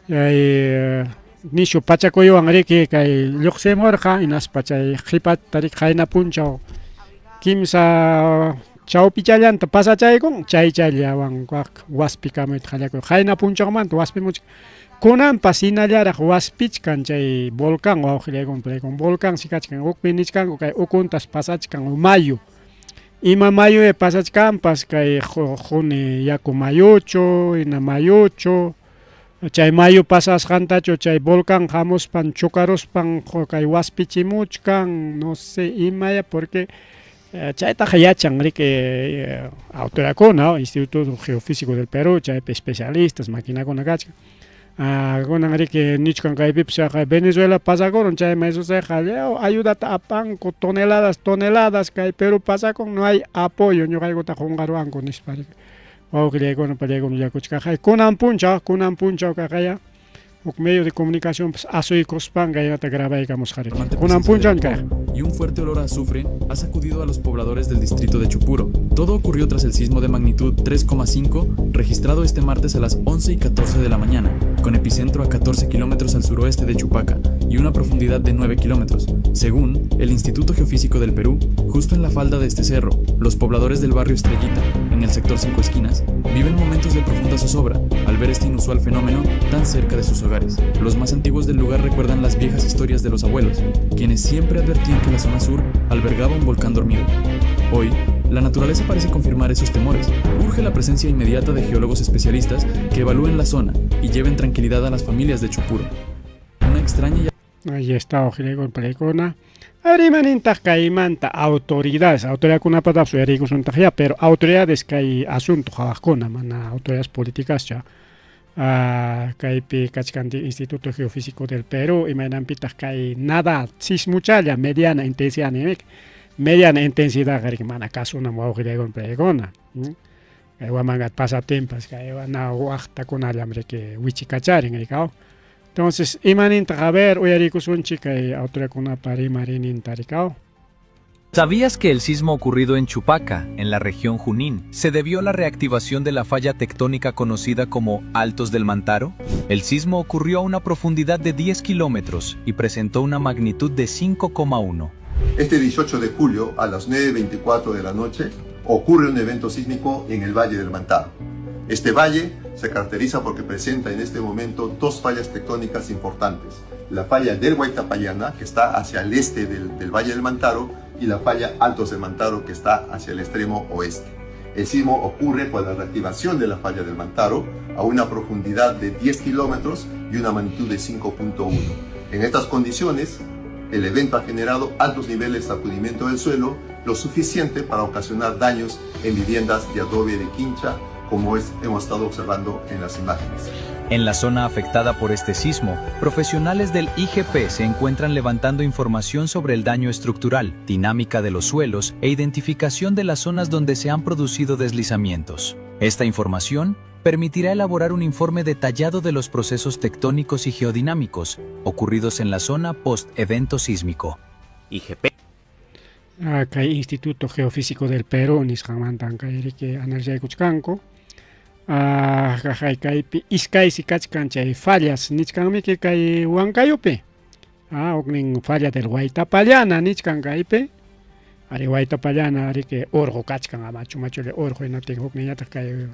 Chay nishu pachakuywan riki kay lluqsimurqa hinaspa chay qhipata riki qayna punchaw kimsa chawpichallanta pasachaykun chay chayllawan wak waspikamuyta qallakuy qayna punchawmanta waspimuchkan kunanpas hinallaraq waspichkan chay volcán wawqillaykuna pallaykuna volcán si kachkan hukpi nichkanku kay ukuntas pasachkan mayu ima mayu pasachkanpas kay quni yaku mayuchu hina mayuchu chay mayu pasasqantachu chay volcán hamuspan chukaruspan kay waspichimuchkan no sé imaya porque chaytaqa yachan riki autoridadkuna Instituto Geofísico del Perú chaypi especialistas maquinakuna kachkan kunan riki nichkan kaypipas Venezuela pasakurun chayman sucedeqa ayudata apanku toneladas toneladas kay Perú pasakun no hay apoyo ñuqaykuta qunqaruwanku nispa riki wawqillaykuna pallaykuna willakuchkaq kunan punchaw kaqaya huk medio de comunicación pues asuykuspan kaynata grabaykamusqa riki kunan punchaw kayqa. Y un fuerte olor a azufre ha sacudido a los pobladores del distrito de Chupuro. Todo ocurrió tras el sismo de magnitud 3,5 registrado este martes a las 11:14 de la mañana, con epicentro a 14 kilómetros al suroeste de Chupaca y una profundidad de 9 kilómetros. Según el Instituto Geofísico del Perú, justo en la falda de este cerro, los pobladores del barrio Estrellita, en el sector Cinco Esquinas, viven momentos de profunda zozobra al ver este inusual fenómeno tan cerca de sus hogares. Los más antiguos del lugar recuerdan las viejas historias de los abuelos, quienes siempre advertían que la zona sur albergaba un volcán dormido. Hoy, la naturaleza parece confirmar esos temores. Urge la presencia inmediata de geólogos especialistas que evalúen la zona y lleven tranquilidad a las familias de Chupuro. Una extraña y Ahí está wawqillaykuna pallaykuna rimanintaq kaymanta autoridades autoridadkunapatapas uyariykusuntaqya pero autoridades kay asunto qhawaqkuna mana autoridades políticas cha kaypi kachkan Instituto Geofísico del Perú imaynanpitaq kay nada sismuchalla mediana intensidad nimik mediana intensidad riki mana kasunam wawqillaykuna pallaykuna kay Huamangat pasaptinpas kay waqtakunallam riki wichikacharin riki aw. Entonces imanintaq a ver uyariykusunchik kay autoridadkunapa rimariyninta riki aw. ¿Sabías que el sismo ocurrido en Chupaca, en la región Junín, se debió a la reactivación de la falla tectónica conocida como Altos del Mantaro? El sismo ocurrió a una profundidad de 10 kilómetros y presentó una magnitud de 5,1. Este 18 de julio, a las 9:24 de la noche, ocurre un evento sísmico en el Valle del Mantaro. Este valle se caracteriza porque presenta en este momento dos fallas tectónicas importantes. La falla del Huaytapallana, que está hacia el este del Valle del Mantaro, y la falla Altos del Mantaro, que está hacia el extremo oeste. El sismo ocurre con la reactivación de la falla del Mantaro a una profundidad de 10 kilómetros y una magnitud de 5.1. En estas condiciones, el evento ha generado altos niveles de sacudimiento del suelo, lo suficiente para ocasionar daños en viviendas de adobe de quincha, como hemos estado observando en las imágenes. En la zona afectada por este sismo, profesionales del IGP se encuentran levantando información sobre el daño estructural, dinámica de los suelos e identificación de las zonas donde se han producido deslizamientos. Esta información permitirá elaborar un informe detallado de los procesos tectónicos y geodinámicos ocurridos en la zona post-evento sísmico. IGP. Kay Instituto Geofísico del Perú nisqanmantan kay riki analizaykuchkanku. Kaypi iskaysi kachkan chay fallas nichkanmiki kay Huancayupi. Huknin falla del Huaytapallana nichkan kaypi. Ari Huaytapallana riki urqu kachkan, machu machulla urqu, hinaptin hukninñataq kay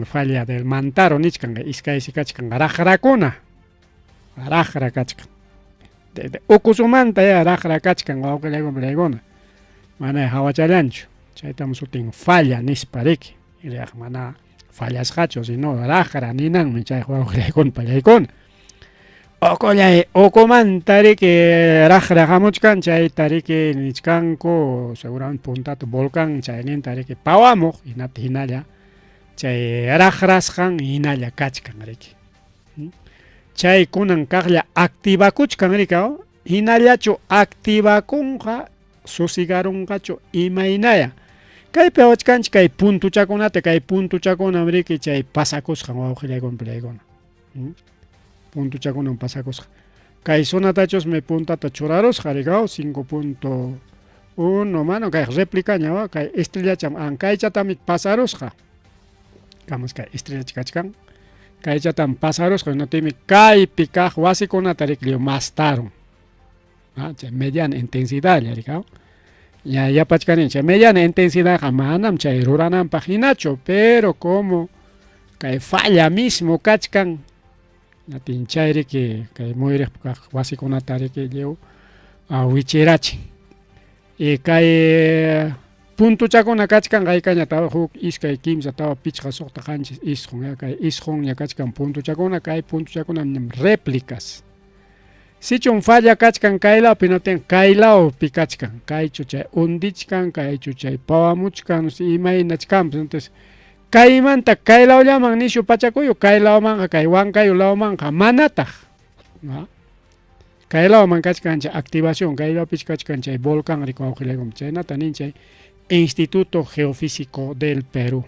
falla del Mantaro nichkan, iskaysi kachkan raqrakuna. Raqra kachkan. Ukusumanta ya raqra kachkan wawqillaykuna palaykuna. Mana hawachallanchu. Chaytam sutin falla nispa riki. Riaq mana fallasqachu, sino raqra ninanmi chay wawqillaykuna palaykuna. Uqullay ukumanta riki raqra hamuchkan chayta riki nichkanku seguramente puntata volcán chayninta riki pawamuq hinaptin hinalla chay raqrasqan hinalla kachkan riki. Chay kunan kaqlla activakuchkan riki, hinallachu activakunqa susigarunqachu imaynaya. Kaypi awachkanchik kay puntuchakunata, kay puntuchakunam riki chay pasakusqan wawqillaykuna palaykuna. Puntuchakunam pasakusqa. Kay zonatachusmi puntata churarusqa riki, 5.1 mano kay replicaña kay estrellacham kaychatami pasarusqa. Kamas kay estrellacha kachkan. Kaychatam pasarusqa hinaptinmi kaypi kaq wasikunata riki mastarun. Chay mediana intensidad riki. Ya yapachkani chay mediana intensidadqa manam chay rurananpaq hinachu, pero como kay falla mismo kachkan natin chay riki kay muyriq kaq wasikunata riki lliw wichirachin. Y kay puntuchakuna kachkan kaykaña tawa huk iskay kimsa tawa pichqa suqta qanchis isqun ya kay isqunña kachkan puntuchakuna, kay puntuchakunam réplicas. Sichum falla kachkan kaylawpi hinaptin kaylawpi kachkan, kaychu chay hundichkan, kaychu chay pawamuchkan, imaynachkanpas. Entonces kaymanta kaylawllaman nishu pachakuyu, kaylawmanqa kay Huancayo lawmanqa manataq. Kaylawman kachkan chay activación, kaylawpich kachkan chay volcán riki wawqillaykuna. Chaynata nin chay Instituto Geofísico del Perú.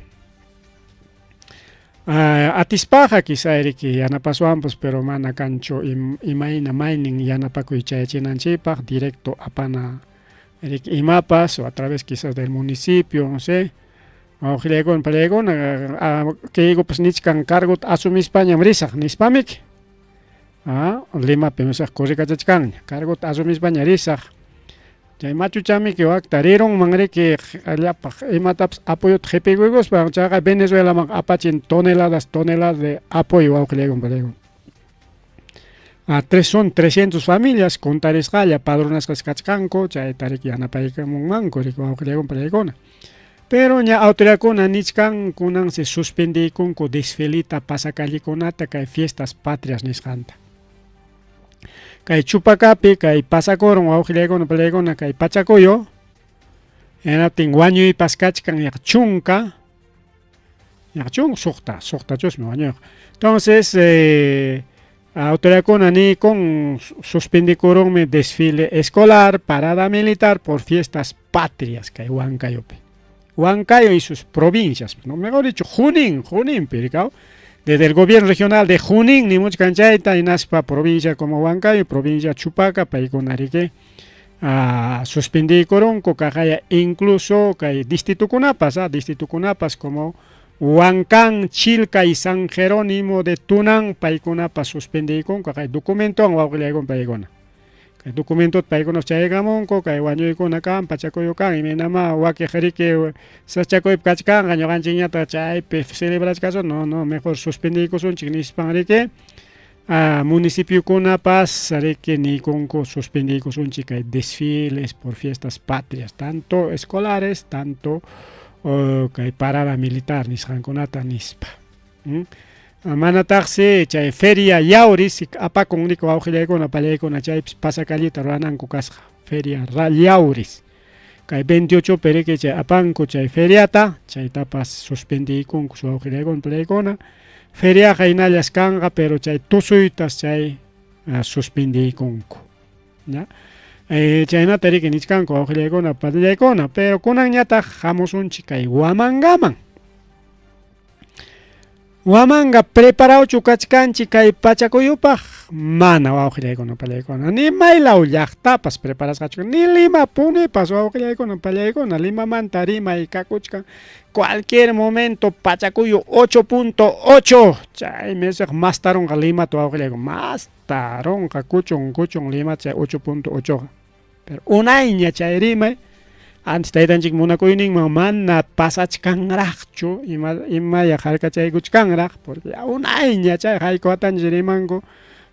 Atispaqa quizá riki yanapaswanpas, pero mana kanchu imayna maynin yanapakuy chayachinanchikpaq directo apana riki imapas o a través quizás del municipio, no sé. Wawqillaykuna palaykuna kaykupas nichkan cargota asumispañam risaq nispamiki. Limapi misaq corrikachachkanña, cargota asumispaña risaq. Chay machuchamiki wakta rirunman riki llapaq imatapas apoyota qhipikuykuspa, chayqa Venezuelaman apachin toneladas, toneladas de apoyo wawqillaykuna palaykuna. Son 300 familias kuntarisqalla padronasqas kachkanku, chayta riki yanapaykamunmanku riki wawqillaykuna palaykuna. Pero ña autoridadkuna nichkan kunansi suspendiykunku desfilita pasacallikunata kay fiestas patrias nisqanta. Kay Chupacapi kay pasakurun wawqillaykuna palaykuna kay Pachacuyo, hinaptin wañuypas kachkan yaqa chunka, yaqa chunka suqta, suqtachusmi wañuyqa. Entonces autoridadkuna nikun suspendikurunmi desfile escolar, parada militar por fiestas patrias kay Huancayupi. Huancayo y sus provincias, no, mejor dicho, Junín, Junín, piricao. Desde el gobierno regional de Junín, ni mucho canchaita, y naspa provincia como Huancayo, provincia Chupaca, paykuna riki, suspendiykurunku, kaqaya incluso kay distritukunapas, distritukunapas como Huancán, Chilca y San Jerónimo de Tunán, paykunapas suspendiykunku, kay documentowan wawqillaykuna paykuna. Kay documentot paykuna chaykamunku, kay wañuykuna kan, pachakuyu kan, imaynama wakiq riki sachakuypi kachkanqa, ñuqanchikñataq chaypi celebrachkasun, no, no, mejor suspendiykusunchik nispan riki, municipiokunapas riki niykunku suspendiykusunchik kay desfiles por fiestas patrias, tanto escolares, tanto kay parada militar nisqankunata nispa. Manataqsi chay feria Yauris apakun riki wawqillaykuna pallaykuna chaypis pasacallita rurananku kasqa, feria Yauris. Kay 28 pi riki chay apanku chay feriata, chaytapas suspendiykunku wawqillaykuna pallaykuna. Feriaqa hinallas kanqa, pero chay tusuytas chay suspendiykunku. ¿Ya? Chaynata riki nichkanku wawqillaykuna, panillaykuna, pero kunanñataq hamusunchik kay Huamangaman. Huamanga preparauchu kachkanchik kay pachakuyupaq? Mana wawqillaykuna, pallaykuna, ni maylaw llaqtapas preparasqachu, ni Lima punipas wawqillaykuna, pallaykuna, Limamanta rimay kakuchkan cualquier momento pachakuyu 8.8, chaymi esaq mastarunqa Limata wawqillaykuna, mastarunqa kuchun kuchun Limata chay 8.8qa. Pero unayña chay rimay, antes taytanchik munakuyninman mana pasachkanraqchu, ima imaya harkachaykuchkanraq, porque unayña chay hayka watanchik rimanku,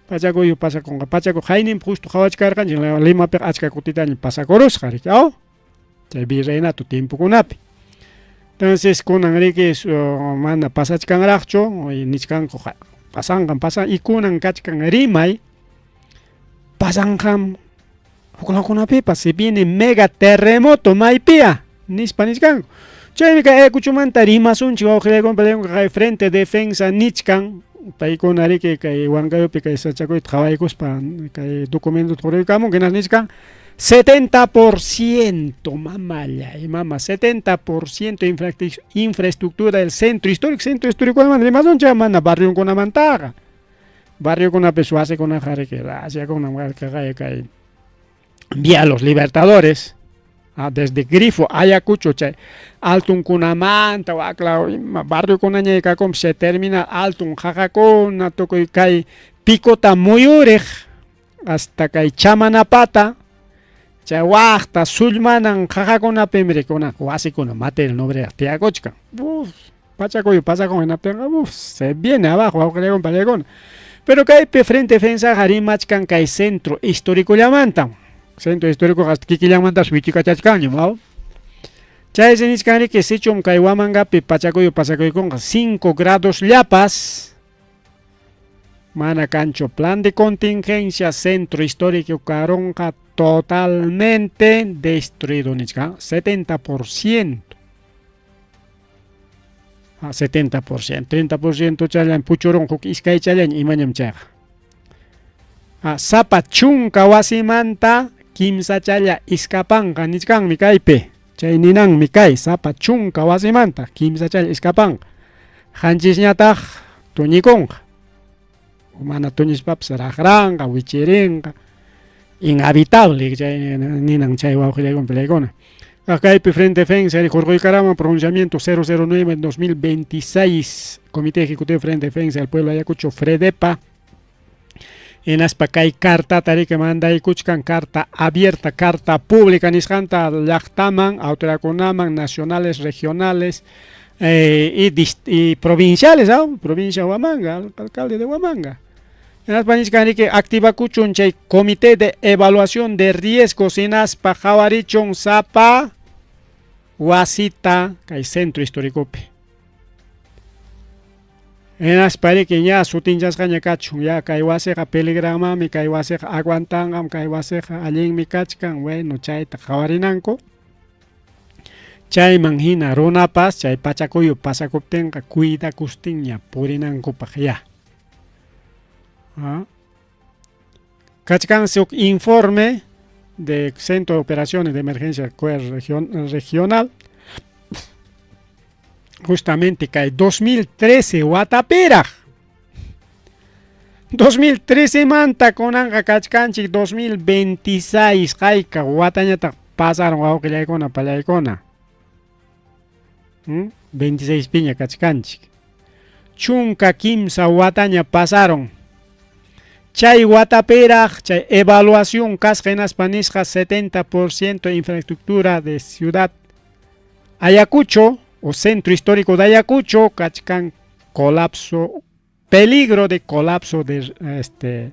pachakuyu pasakunqa, pachakuy hayninpi justo qhawachkarqanchik, Limapiqa achka kutitaña pasakurusqa, riki, aw? Chay virreinato tiempokunapi. Entonces kunan riki mana pasachkanraqchu, nichkanku pasanqam, pasan, y kunan kachkan rimay, pasanqam huklawkunapipas, se viene mega terremoto maypiya, nispa nichkanku. Chaymi kay Ayacuchomanta rimasunchik wawqillaykuna, paykunaka kay Frente Defensa nichkan, paykuna riki kay Huancayopi kay sachakuyta qhawaykuspa kay documentota quruykamunku, hinaspa nichkan 70%, mamallay, mama, 70% infraestructura del centro histórico, centro histórico rimasunchik mana barrionkunamantaqa. Barriokunapis wasikunaqa riki rasyakunam karqa kay Vía Los Libertadores, desde Grifo, Ayacucho, chay altunkunamanta waklaw ima barriokunaña kakunpas chay terminal altun qaqakuna tukuy kay picota muyuriq hasta kay Chamanapata, chay waqta sullmanan qaqakunapim rikuna wasikuna material nobreraq tiyakuchkan. Uf, pachakuy pasakun hinaptinqa, uf, se viene abajo wawqillaykuna pallaykuna. Pero kaypi Frente Defensaqa rimachkan kay centro históricollamantam. Centro histórico hasta kikillanmantas wichikachachkanñam, aw? Chaysi nichkan riki sichum kay Huamangapi pachakuy pasakuykunqa 5 grados llapas, mana kanchu plan de contingencia, centro histórico karunqa totalmente destruido nichkan, 70%. 70%, 30% challan puchurun huk iskay challan imañam chayqa. Sapa chunka wasimanta kimsa challa iskapanqa nichkanmi kaypi. Chay ninanmi kay sapa chunka wasimanta kimsa challa iskapanqa. Qanchisñataq tuñikunqa. Mana tuñispapas raqranqa, wichirinqa. Inhabitable chay ninan chay wawqillaykuna peleaykuna. Kaypi Frente Defensa hurquykaraman pronunciamiento 009 en 2026, Comité Ejecutivo Frente Defensa del Pueblo de Ayacucho, FREDEPA. Hinaspa kay cartata riki mandaykuchkan, carta abierta, carta pública nisqanta llaqtaman, autoridadkunaman, nacionales, regionales y provinciales, ¿no? Provincia de Huamanga, alcalde de Huamanga. Hinaspa nichkan riki activakuchun chay comité de evaluación de riesgos hinaspa qhawarichun sapa wasita kay centro históricopi. Hinaspa riki ña sutinchasqaña kachun, ya kay wasiqa peligranmanmi, kay wasiqa aguantanqam, kay wasiqa allinmi kachkan, bueno, chayta qhawarinanku. Chayman hina runapas chay pachakuyu pasakuptinqa cuidakustinña purinankupaq ya. Kachkansi huk informe de Centro de Operaciones de Emergencia Regional, justamente kay 2013 watapiraq. 2013 manta kunanqa kachkanchik 2026 hayka watañataq pasaron wawqillaykuna pallaykuna. 26 piña kachkanchik. Chunka kimsa wataña pasaron. Chay watapiraq chay evaluación kasqa hinaspa nisqa 70% infraestructura de ciudad Ayacucho o centro histórico de Ayacucho kachkan colapso, peligro de colapso de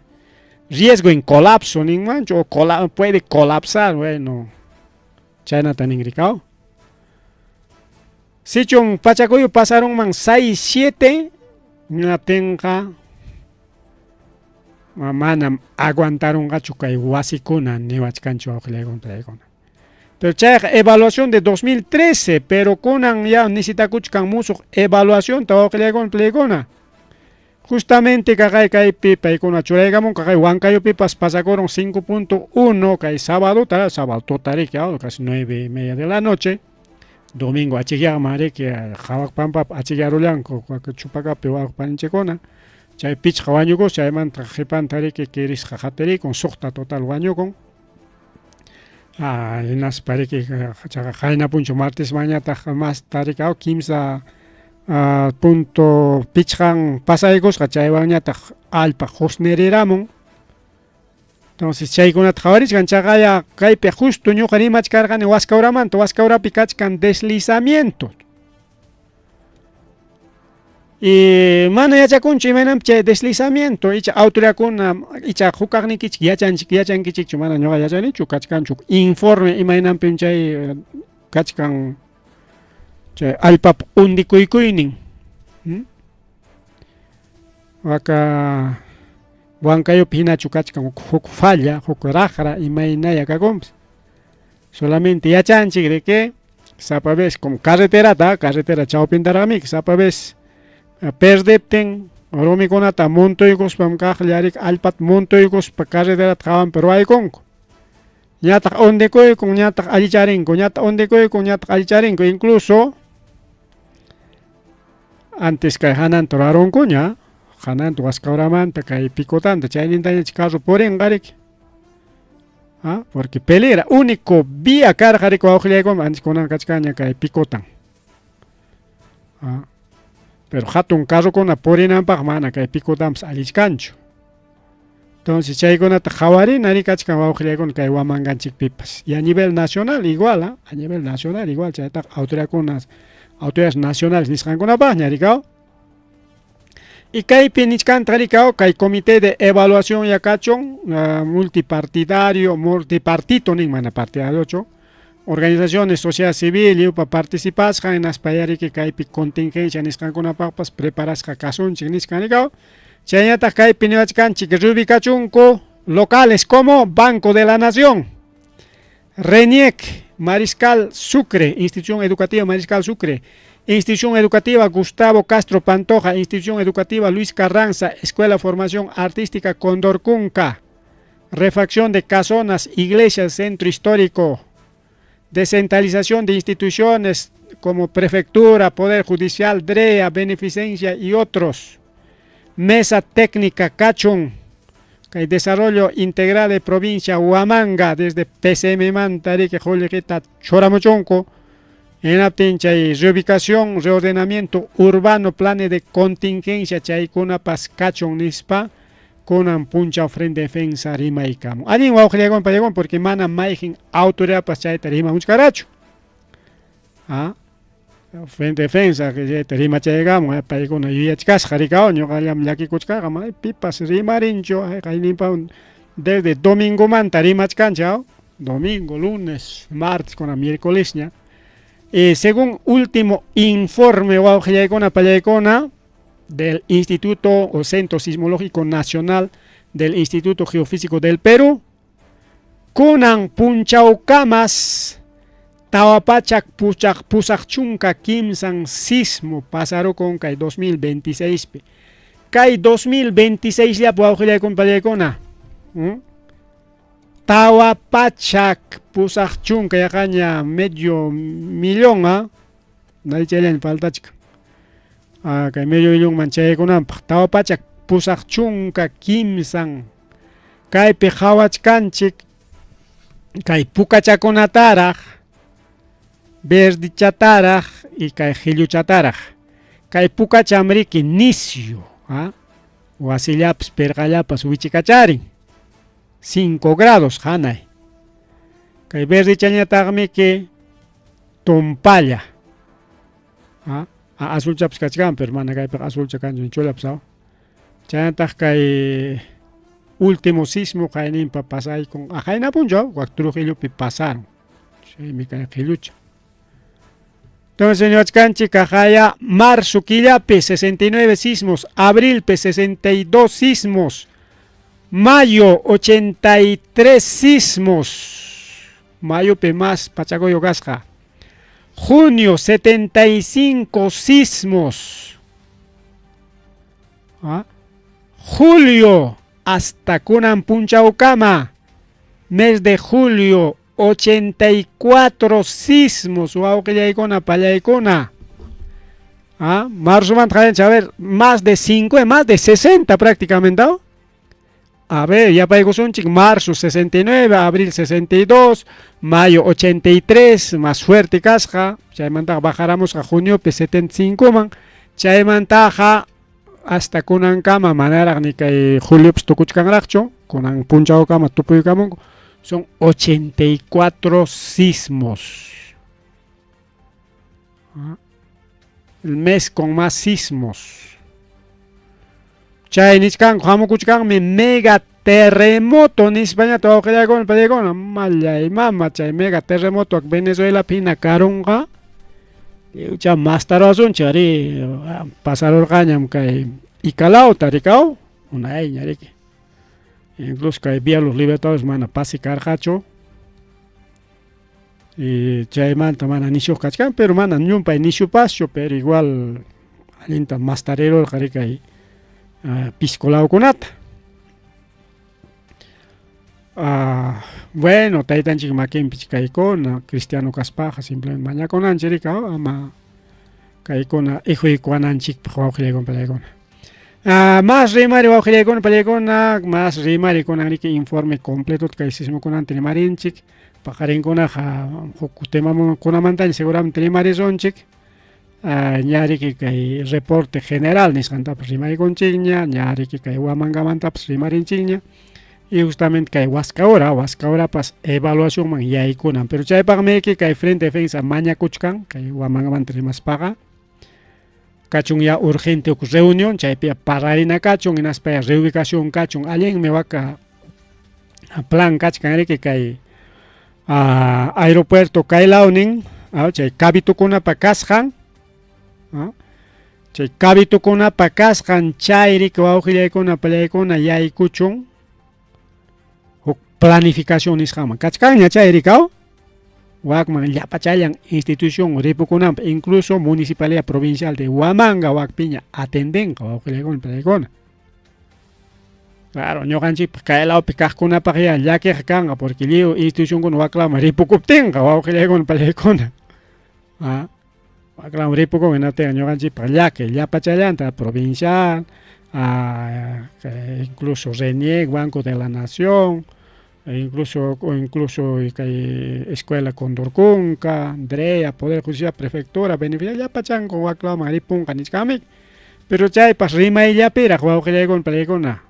riesgo en colapso ninmanchu o puede colapsar, bueno, chaynata ninrikao. Sichun pachakuyu pasarunman 6, 7, hinaptinqa manam aguantarunqachu kay wasikuna niwachkanchu wawqillaykuna. Pero chayqa evaluación de 2013, pero kunan ya necesitakuchkan musuq evaluación wawqillaykuna. Justamente kaqay kaypi paykuna churaykamun kaqay Huancayopipas pasakurun 5.1 kay sábado sábado tuta riki casi 9:30 de la noche. Domingo achikyaqman riki qhawaq pampapi achikyarullanku Chupacapi wawqi paninchikkuna. Chay pichqa wañukus chaymanta qhipanta riki kirisqa qatirikun suqta total wañukun. Ah, hinaspa riki chaqa qayna punchaw martesmanñataq masta riki kimsa punto pichqan pasaykusqa chaywanñataq allpa qusniriramun. Entonces chaykunata qhawarichkan chaqaya kaypi justo ñuqa rimachkarqani Huascauramanta, Huascaurapi kachkan deslizamiento. Y mana yachakunchu imaynanpi chay deslizamiento icha autoridadkuna icha hukaqnikichik yachanchik yachankichikchu mana ñuqa yachanichu kachkanchu informe imaynanpim chay kachkan chay allpap undikuykuynin. Waka Huancayopi hinachu kachkan huk falla, huk raqra imaynaya kakunpas. Solamente yachanchik de que sapa vez como carreterata, carretera chawpintaraqmi sapa vez perdiptin rumikunata muntuykuspam kaqlla riki allpata muntuykuspa carreterata hawanpi ruwaykunku. Ñataq undikuykun, ñataq allicharinku, ñataq undikuykun, ñataq allicharinku, incluso antes kay hananta rurarunkuña, hananta Huascauramanta kay Picotanta, chaynintañach carro purinqa riki. Ah, porque peligra, único vía karqa riki wawqillaykuman, antes kunan kachkanña kay Picotan. Ah, pero hatun carrokuna purinanpaq mana kay Picotanpas allichkanchu. Entonces chaykunata qhawarina ri kachkan wawqillaykuna kay Huamanganchikpipas. Y a nivel nacional igual, ¿ah? A nivel nacional igual chaytaqa autoridadkunas, autoridades nacionales nisqankunapaqña rikaw. Y kaypi nichkanta rikaw kay comité de evaluación ya kachun multipartidario, multipartito nin mana partidariochu, organizaciones sociedad civil lliwpa participasqan hinaspa yariki kaypi contingencia nisqankunapaqpas preparasqa kasunchik nichkan rikaw. Chaynataq kaypi niwachkanchik reubicachunku locales como Banco de la Nación, RENIEC, Mariscal Sucre, Institución Educativa Mariscal Sucre, Institución Educativa Gustavo Castro Pantoja, Institución Educativa Luis Carranza, Escuela Formación Artística Condorcunca, Refacción de Casonas, Iglesias, Centro Histórico, Descentralización de instituciones como Prefectura, Poder Judicial, DREA, Beneficencia y otros. Mesa Técnica Cachun, kay Desarrollo Integral de Provincia Huamanga, desde PCM manta riki qullqita churamuchunku, hinaptin chay reubicación, reordenamiento urbano, planes de contingencia chaykunapas kachun nispa kunan punchaw Frente Defensa rimaykamun. Allin wawqillaykuna pallaykuna porque mana mayqin autoridadpas chayta rimamuchkarachu. Ah, Frente Defensa chayta rimachaykamun paykuna yuyachkasqa rikaw ñuqallam llakikuchkaqa may pipas rimarinchu qayninpa desde domingomanta rimachkanchik domingo, lunes, martes kuna miércolesña. Según último informe wawqillaykuna pallaykuna del Instituto o Centro Sismológico Nacional del Instituto Geofísico del Perú, kunan punchawkamas tawa pachak puchaq pusaq chunka kimsan sismo pasarukun kay 2026 pi. Kay 2026 llapi wawqillaykuna pallaykuna tawa pachak pusaq chunka yaqaña medio millón chayllaña faltachkan. Kay medio millonman chayaykunanpaq tawa pachak pusaq chunka kimsan kaypi qhawachkanchik kay pukachakunataraq verdichataraq y kay qhilluchataraq. Kay pukacham riki nisyu wasillapas pirqallapas wichikacharin 5 grados hanay. Kay verdichañataqmi ki tumpalla. Azulchapas kachkan pero mana kaypiqa azulcha kanchu chulapas chaynataq kay último sismo qayninpa pasaykun qayna punchaw wak Trujillopi pasaron chaymi kay qhillucha. Entonces niwachkanchik kaqaya marzo killapi 69 sismos, abrilpi 62 sismos, mayo 83 sismos, mayopi más pachakuyo kasqa, junio 75 sismos. Julio hasta kunan punchawkama, mes de julio 84 sismos, wawqillaykuna, pallaykuna. ¿Ah? Marzomanta qallanchik, a ver, más de 5, más de 60 prácticamente, ¿no? A ver, yapaykusunchik, marzo 69, abril 62, mayo 83, más fuerte kasqa, chaymantaqa bajaramusqa juniopi 75 man, chaymantaqa hasta kunankama manaraq ni kay juliopas tukuchkanraqchu, kunan punchawkama tupuykamunku, son 84 sismos. ¿Ah? El mes con más sismos. Chay nichkanku hamukuchkanmi mega terremoto nispañata wawqillaykuna pallaykuna mallay mama chay mega terremoto Venezuelapi hina karunqa lliwcha mastaruwasunchik arí pasarurqañam kay Icalauta rikaw unayña riki incluso kay Vía Los Libertadores mana pasi karqachu y chaymanta mana nishuq kachkan pero mana llumpay nishupaschu pero igual allinta mastarirurqa rikay pisco lawkunata. Bueno, taytanchik makinpi kaykuna cristiano kaspaqa simplemente mañakunanchik rika ama kaykuna ihuykuwananchikpaq wawqillaykuna pallaykuna. Más rimari wawqillaykuna pallaykuna, más rimari kunan riki informe completo kay sismokunanta rimarinchik, paqarinkunaqa huk temakunamantaña seguramente rimarisunchik. Ña riki kay reporte general nisqantapas rimaykunchikña, ña riki kay Huamangamantapas rimarinchikña y justamente kay Huascaura, Huascaurapas evaluacionman yaykunan, pero chaypaqmi kay Frente Defensa mañakuchkan kay Huamangamanta rimaspaqa kachun ya urgente huk reunión, chaypi parlarina kachun hinaspa ya reubicación kachun, allinmi waka plan kachkan riki kay aeropuerto kay lawnin chay cabitukunapa kasqan, chay cabitukunapa kasqan chay riki wawqillaykuna pallaykuna yaykuchun huk planificación nisqanman kachkanña chay rikaw wakman llapachallan institución ripukunanpa incluso municipalidad provincial de Huamanga wakpiña atendenqa wawqillaykuna pallaykuna. Claro, ñuqanchikpaq kay lawpi kaqkunapaq ya llakiqa kanqa porque lliw institucionkuna waklaman ripukuptinqa wawqillaykuna pallaykuna. Waklaman ripukun hinaptinqa ñuqanchikpaq llaki llapachallanta provincial, incluso RENIEC, Banco de la Nación, incluso kay Escuela Condorcunca, DREA, Poder Judicial, Prefectura, Beneficia, llapachanku waklaman ripunqa nichkanmi. Pero chaypas rimayllapiraq wawqillaykuna pallaykuna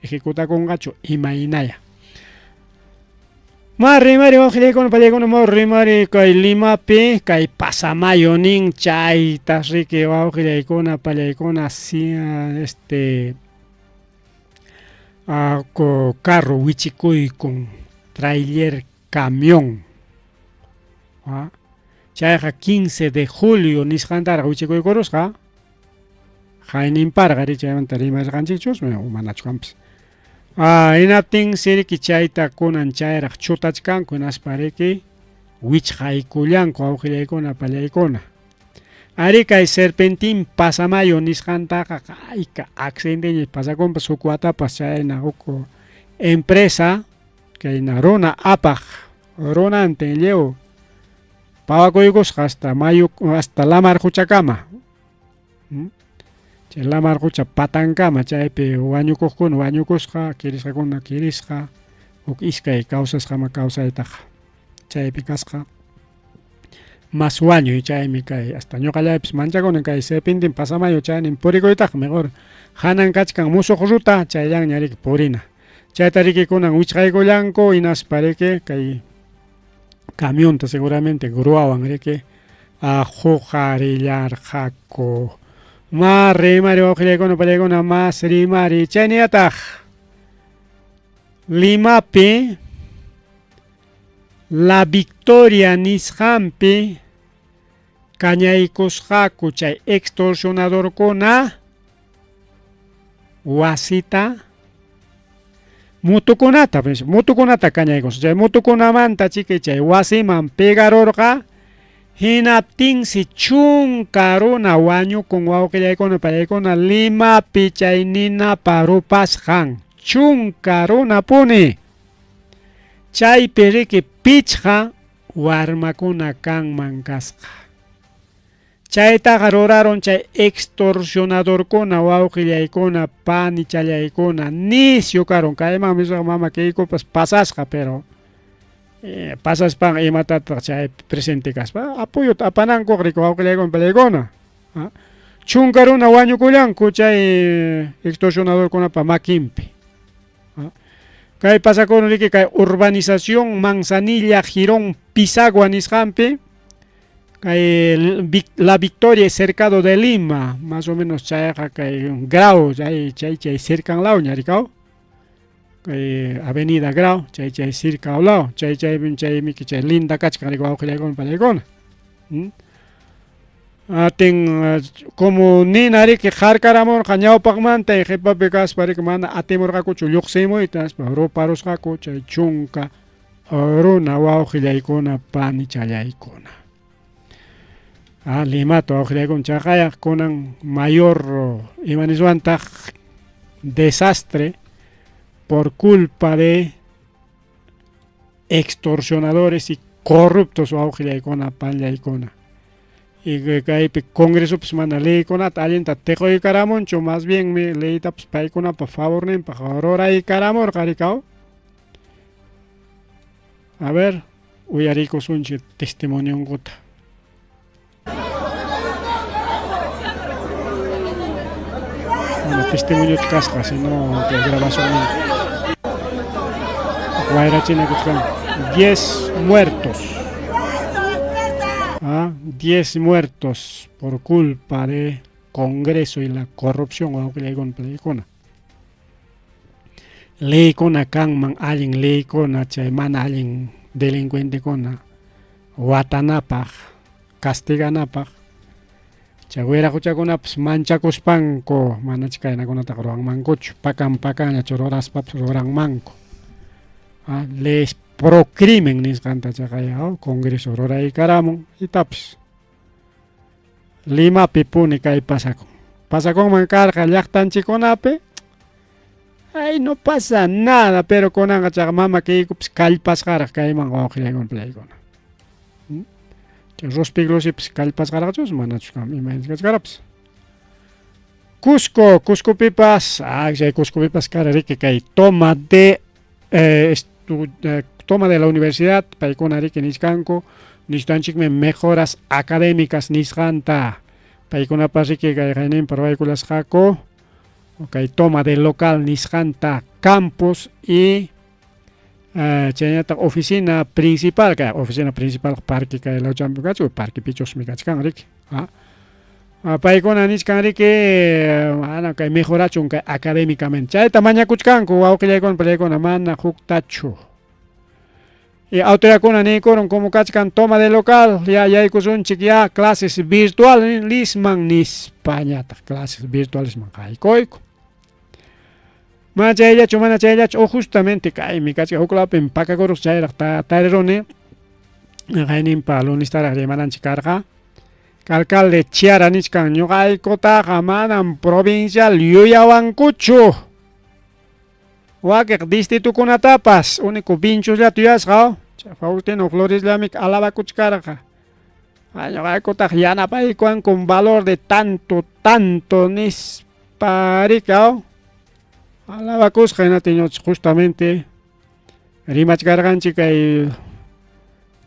ejecutakunqachu imaynaya. Ma rimari wawqillaykuna pallaykuna ma rimari kay Limapi kay Pasamayo nin chaytas riki wawqillaykuna pallaykuna si este carro wichikuykun trailer camión. Chayqa 15 de julio nisqantaraq wichikuykurusqa hayninparqa ri chaymanta rimasqanchikchus manachu kanpas. Hinaptinsi riki chayta kunan chayraq chutachkanku hinaspa riki wichqaykullanku wawqillaykuna pallaykuna. Ari kay serpentín Pasamayo nisqantaqa hayka accidenteña pasakunpas huk watapas chayna huk empresa kayna runa apaq runantin lliw pawakuykusqa hasta mayu hasta lamar quchakama. Chay lamar qucha patankama chaypi wañukuqkuna wañukusqa, kirisqakuna kirisqa, huk iskay kawsasqama kawsaytaqa chaypi kasqa mas wañuy chaymi kay hasta ñuqallaypis manchakuni kay serpentín Pasamayo chaynin purikuytaqa mejor hanan kachkan musuq ruta chayllanña riki purina. Chayta riki kunan wichqaykullanku hinaspa riki kay camionta seguramente gruawan riki huqarillarqaku. Ma rimari wawqillaykuna pallaykuna mas rimari chayninataq Limapi La Victoria nisqanpi kañaykusqaku chay extorsionadorkuna wasita mutukunata mutukunata kañaykusqa chay mutukunamanta chiki chay wasiman pegarurqa. Hinaptinsi chunka runa wañukun wawqillaykuna payaykuna Limapi chay ninapa rupasqan. Chunka runapuni. Chaypi riki pichqa warmakuna kanman kasqa. Chaytaqa rurarun chay extorsionadorkuna wawqillaykuna panichallaykuna nisyu karun. Kaymanmi mama kaykupas pasasqa pero eh, pasaspan imatataq chay presente kaspa apoyota apanankuq riki wawqillaykuna palaykuna. Chunka runa wañukullanku chay extorsionadorkunapa makinpi. Kay pasakurun riki kay urbanización Manzanilla Girón Pisagua nisqanpi kay La Victoria cercado de Lima, más o menos chayqa kay Grau, chay chay chay cercan law ña rikaw. Kay Avenida Grau, chay chay cerca law, chay chay chay miki chay linda kachkan riki wawqillaykuna palaykuna. Atin como nina riki harkaramurqa ñawpaqmanta y qhipapi kaspa riki mana atimurqakuchu lluqsimuyta nispa ruparusqaku chay chunka runa wawqillaykuna panichallaykuna. Ah, Limata wawqillaykuna chaqaya kunan mayor ima niswantaq desastre por culpa de extorsionadores y corruptos wawqillaykuna panllaykuna. Y kaypi congresopas mana leykunata allinta tiquykaramunchu, más bienmi leytapas paykunapa favorninpaq ruraykaramurqa rikaw. A ver, uyarikusunchik testimonionkuta. Mana testimoniochu kasqa, sino kay grabacionnin. Wayrachinakuchkanku. 10 muertos. Ah, 10 muertos por culpa de Congreso y la corrupción wawqillaykuna palaykuna. Leykuna kanman allin leykuna chay mana allin delincuentekuna watanapaq, castiganapaq. Chay wiraquchakunapas manchakuspanku manach kaynakunataqa ruwanmankuchu, pakan pakanllachu ruraspapas ruranmanku. Ah, leyes pro crimen nisqanta chaqaya Congreso ruraykaramun itapas. Limapi puni kay pasakun. Pasakunman karqa llaqtanchikkunapi. Ay, no pasa nada, pero kunanqa chaqa mama kaykupas kallpasqaraq kayman wawqillaykuna palaykuna. Chay Rospiglusipas kallpasqaraqchus manachus kam imaynas kachkarapas. Cusco, Cuscopipas, ah, chay Cuscopipas kara riki kay toma de eh, estu, eh, toma de la universidad, paykuna riki nichkanku, nichtanchikmi mejoras académicas nisqanta. Paykunapas riki kay qayninpa ruwaykulasqaku kay toma de local nisqanta campus y eh, chaynataq oficina principal kay oficina principal parque kay lawchampi kachkan parque pichusmi kachkan riki ah. Ah, paykuna nichkan riki mana kay mejorachun kay académicamente chayta mañakuchkanku wawqillaykuna palaykuna mana huktachu y autoridadkuna niykurun como kachkan toma de local ya yaykusunchik ya clases virtualisman nispañataq clases virtualisman qaykuyku mana chayllachu mana chayllachu o justamente kaymi kachkan huk lawpim pakakuruq chayraq tariruni qayninpa lunistaraq rimananchik karqa Alcalde Chiara nichkan ñuqaykutaqa manam provincial yuyawankuchu. Wakiq distritukunatapas único Vinchusllata yuyasqa. Faustino Floresllamik alabakuchkarqa. Ñuqaykutaq yanapaykuwankum valor de tanto, tanto nispa rikaw. Alabakusqa hinaptin justamente rimachkarqanchik kay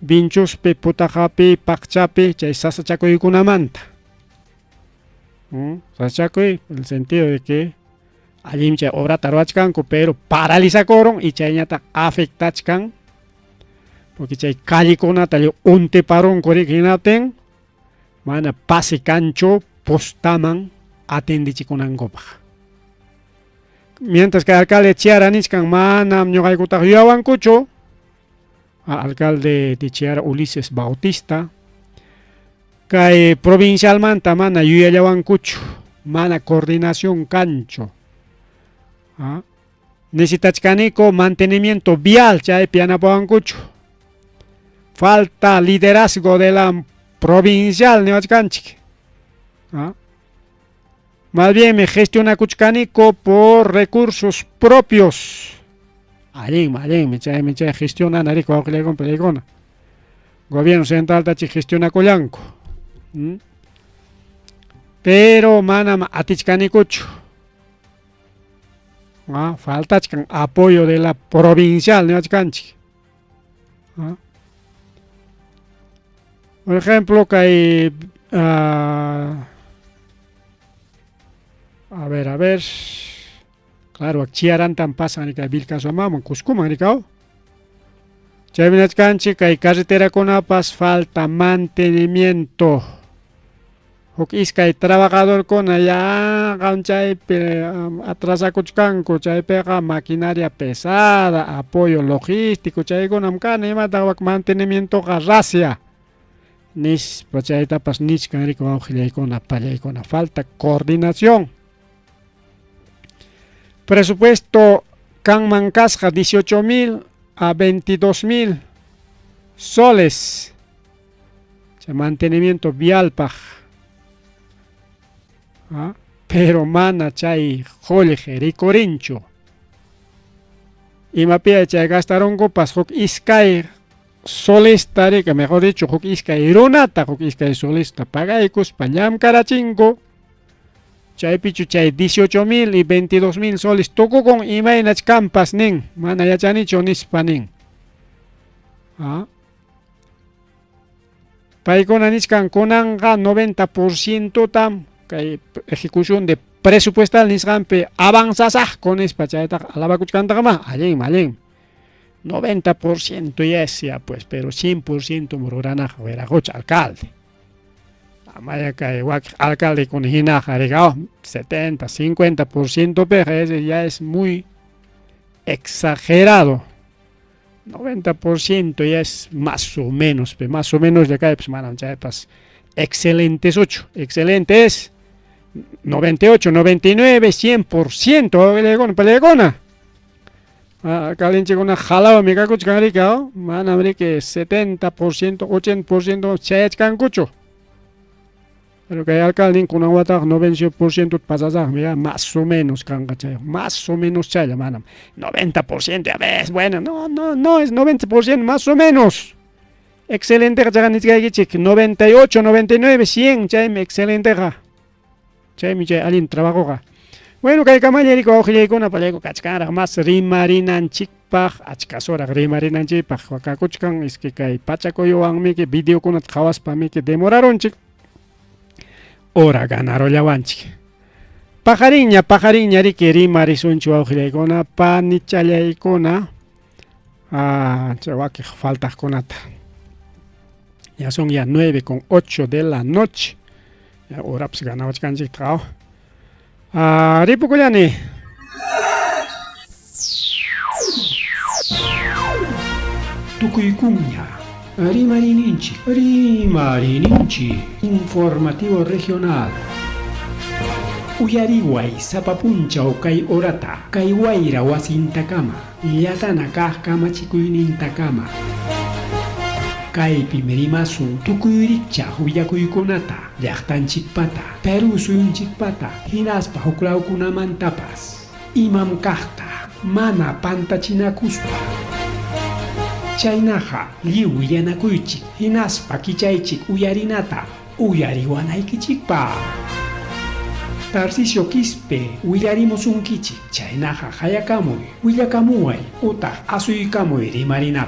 Vinchuspi, Putaqapi, Paqchapi chay sasachakuykunamanta. Sasachakuy en el sentido de que allinmi chay obrata ruwachkanku pero paralizakurun y chayñataq afectachkan porque chay callekunata lliw untiparunku riki hinaptin mana pase kanchu postaman atendichikunankupaq. Mientras que alcalde Chiara nichkan manam ñuqaykutaq yuyawankuchu. Alcalde de Chiara Ulises Bautista kay provincialmanta mana yuyallawankuchu mana coordinación kanchu. Ah, necesitachkaniku mantenimiento vial chaypi yanapawankuchu. Falta liderazgo de la provincial niwachkanchik. ¿Ah? Más bien me gestionakuchkaniku por recursos propios. Allinmi, allinmi, chaymi chay gestionana riki wawqillaykuna palaykuna. Gobierno central tachi gestionakullanku. Pero manam atichkanikuchu. ¿Ah? Faltachkan apoyo de la provincial niwachkanchik. ¿Ah? Por ejemplo, kay a ver, a ver. Claro, chiarantan pasan kay Vilcashuamanman, Cuscoman rikaw. Chaymi nichkanchik kay carreterakunapas falta mantenimiento. Huk iskay trabajadorkuna yanqam chaypi atrasakuchkanku, chaypiqa maquinaria pesada, apoyo logístico, chaykunam kan imataq wak mantenimientoqa rasya nispa chaytapas nichkan riki wawqillaykuna pallaykuna, falta coordinación. Presupuesto kanman kasqa 18,000 a 22,000 soles. Chay mantenimiento vialpaq. ¿Ah? Pero mana chay qullqi rikurinchu. Imapiya chay gastarunkupas huk iskay solista riki, mejor dicho, huk iskay runata, huk iskay solista pagaykuspa llamkarachinku. Chaypichu chay 18,000 y 22,000 soles tukukun imaynach kanpas nin, mana yachanichu nispa nin. ¿Ah? Paykuna nichkan kunanqa 90% tam kay ejecución de presupuestal nisqanpi avanzasaqku nispa chaytaqa alabakuchkantaqma, allinmi, allinmi. 90% ya es ya pues, pero 100% ruranaqa wiraqocha alcalde. Amaya kay wak alcalde kun hinaqa rikaw 70, 50% piqa ese ya es muy exagerado. 90% ya es más o menos, pe más o menos ya cae pues manam chaypas excelentes 8, excelente es 98, 99, 100%, palegona. Alcaldenchikuna jalawami kakuchkan riki, manam riki 70%, 80% chayachkankuchu. Pero kay alcalde kunan wataqa 98% pasasaqmi ya más o menos kanqa chay, más o menos chaylla manam 90% ya ves, bueno, no, no, no es 90% más o menos. Excelente chaqa nichkaykichik 98, 99, 100 chaymi excelenteqa. Chaymi chay allin trabajoqa. Bueno, kay kamalla riki wawqillaykuna pallayku kachkanraq mas rimarinanchikpaq, achka suraq rimarinanchikpaq kakuchkan, es que kay pachakuywanmiki videokunata qhawaspamiki demorarunchik. Hora ganarullawanchik. Paqarinña, paqarinña riki rimarisunchik wawqillaykuna, panichallaykuna, chay wakiq faltaqkunata. Ya son ya 9:08 de la noche. Ya horapas ganawachkanchikta. Ripukullani. Tukuykunña. Rimarininchik, rimarininchik. Informativo regional. Uyariway sapa punchaw kay horata, kay wayra wasintakama, llatana kaq kamachikuynintakama. Kaypim rimasun tukuy rikchaq willakuykunata, llaqtanchikpata, Perú suyunchikpata, hinaspa huklawkunamantapas. Imam kaqta, mana pantachinakuspa. Chaynaqa lliw willanakuychik, hinaspa kichaychik uyarinata, uyariwanaykichikpaq. Tarcisio Quispe willarimusunkichik, chaynaqa hayakamuy, willakamuway, utaq asuykamuy rimarinapaq.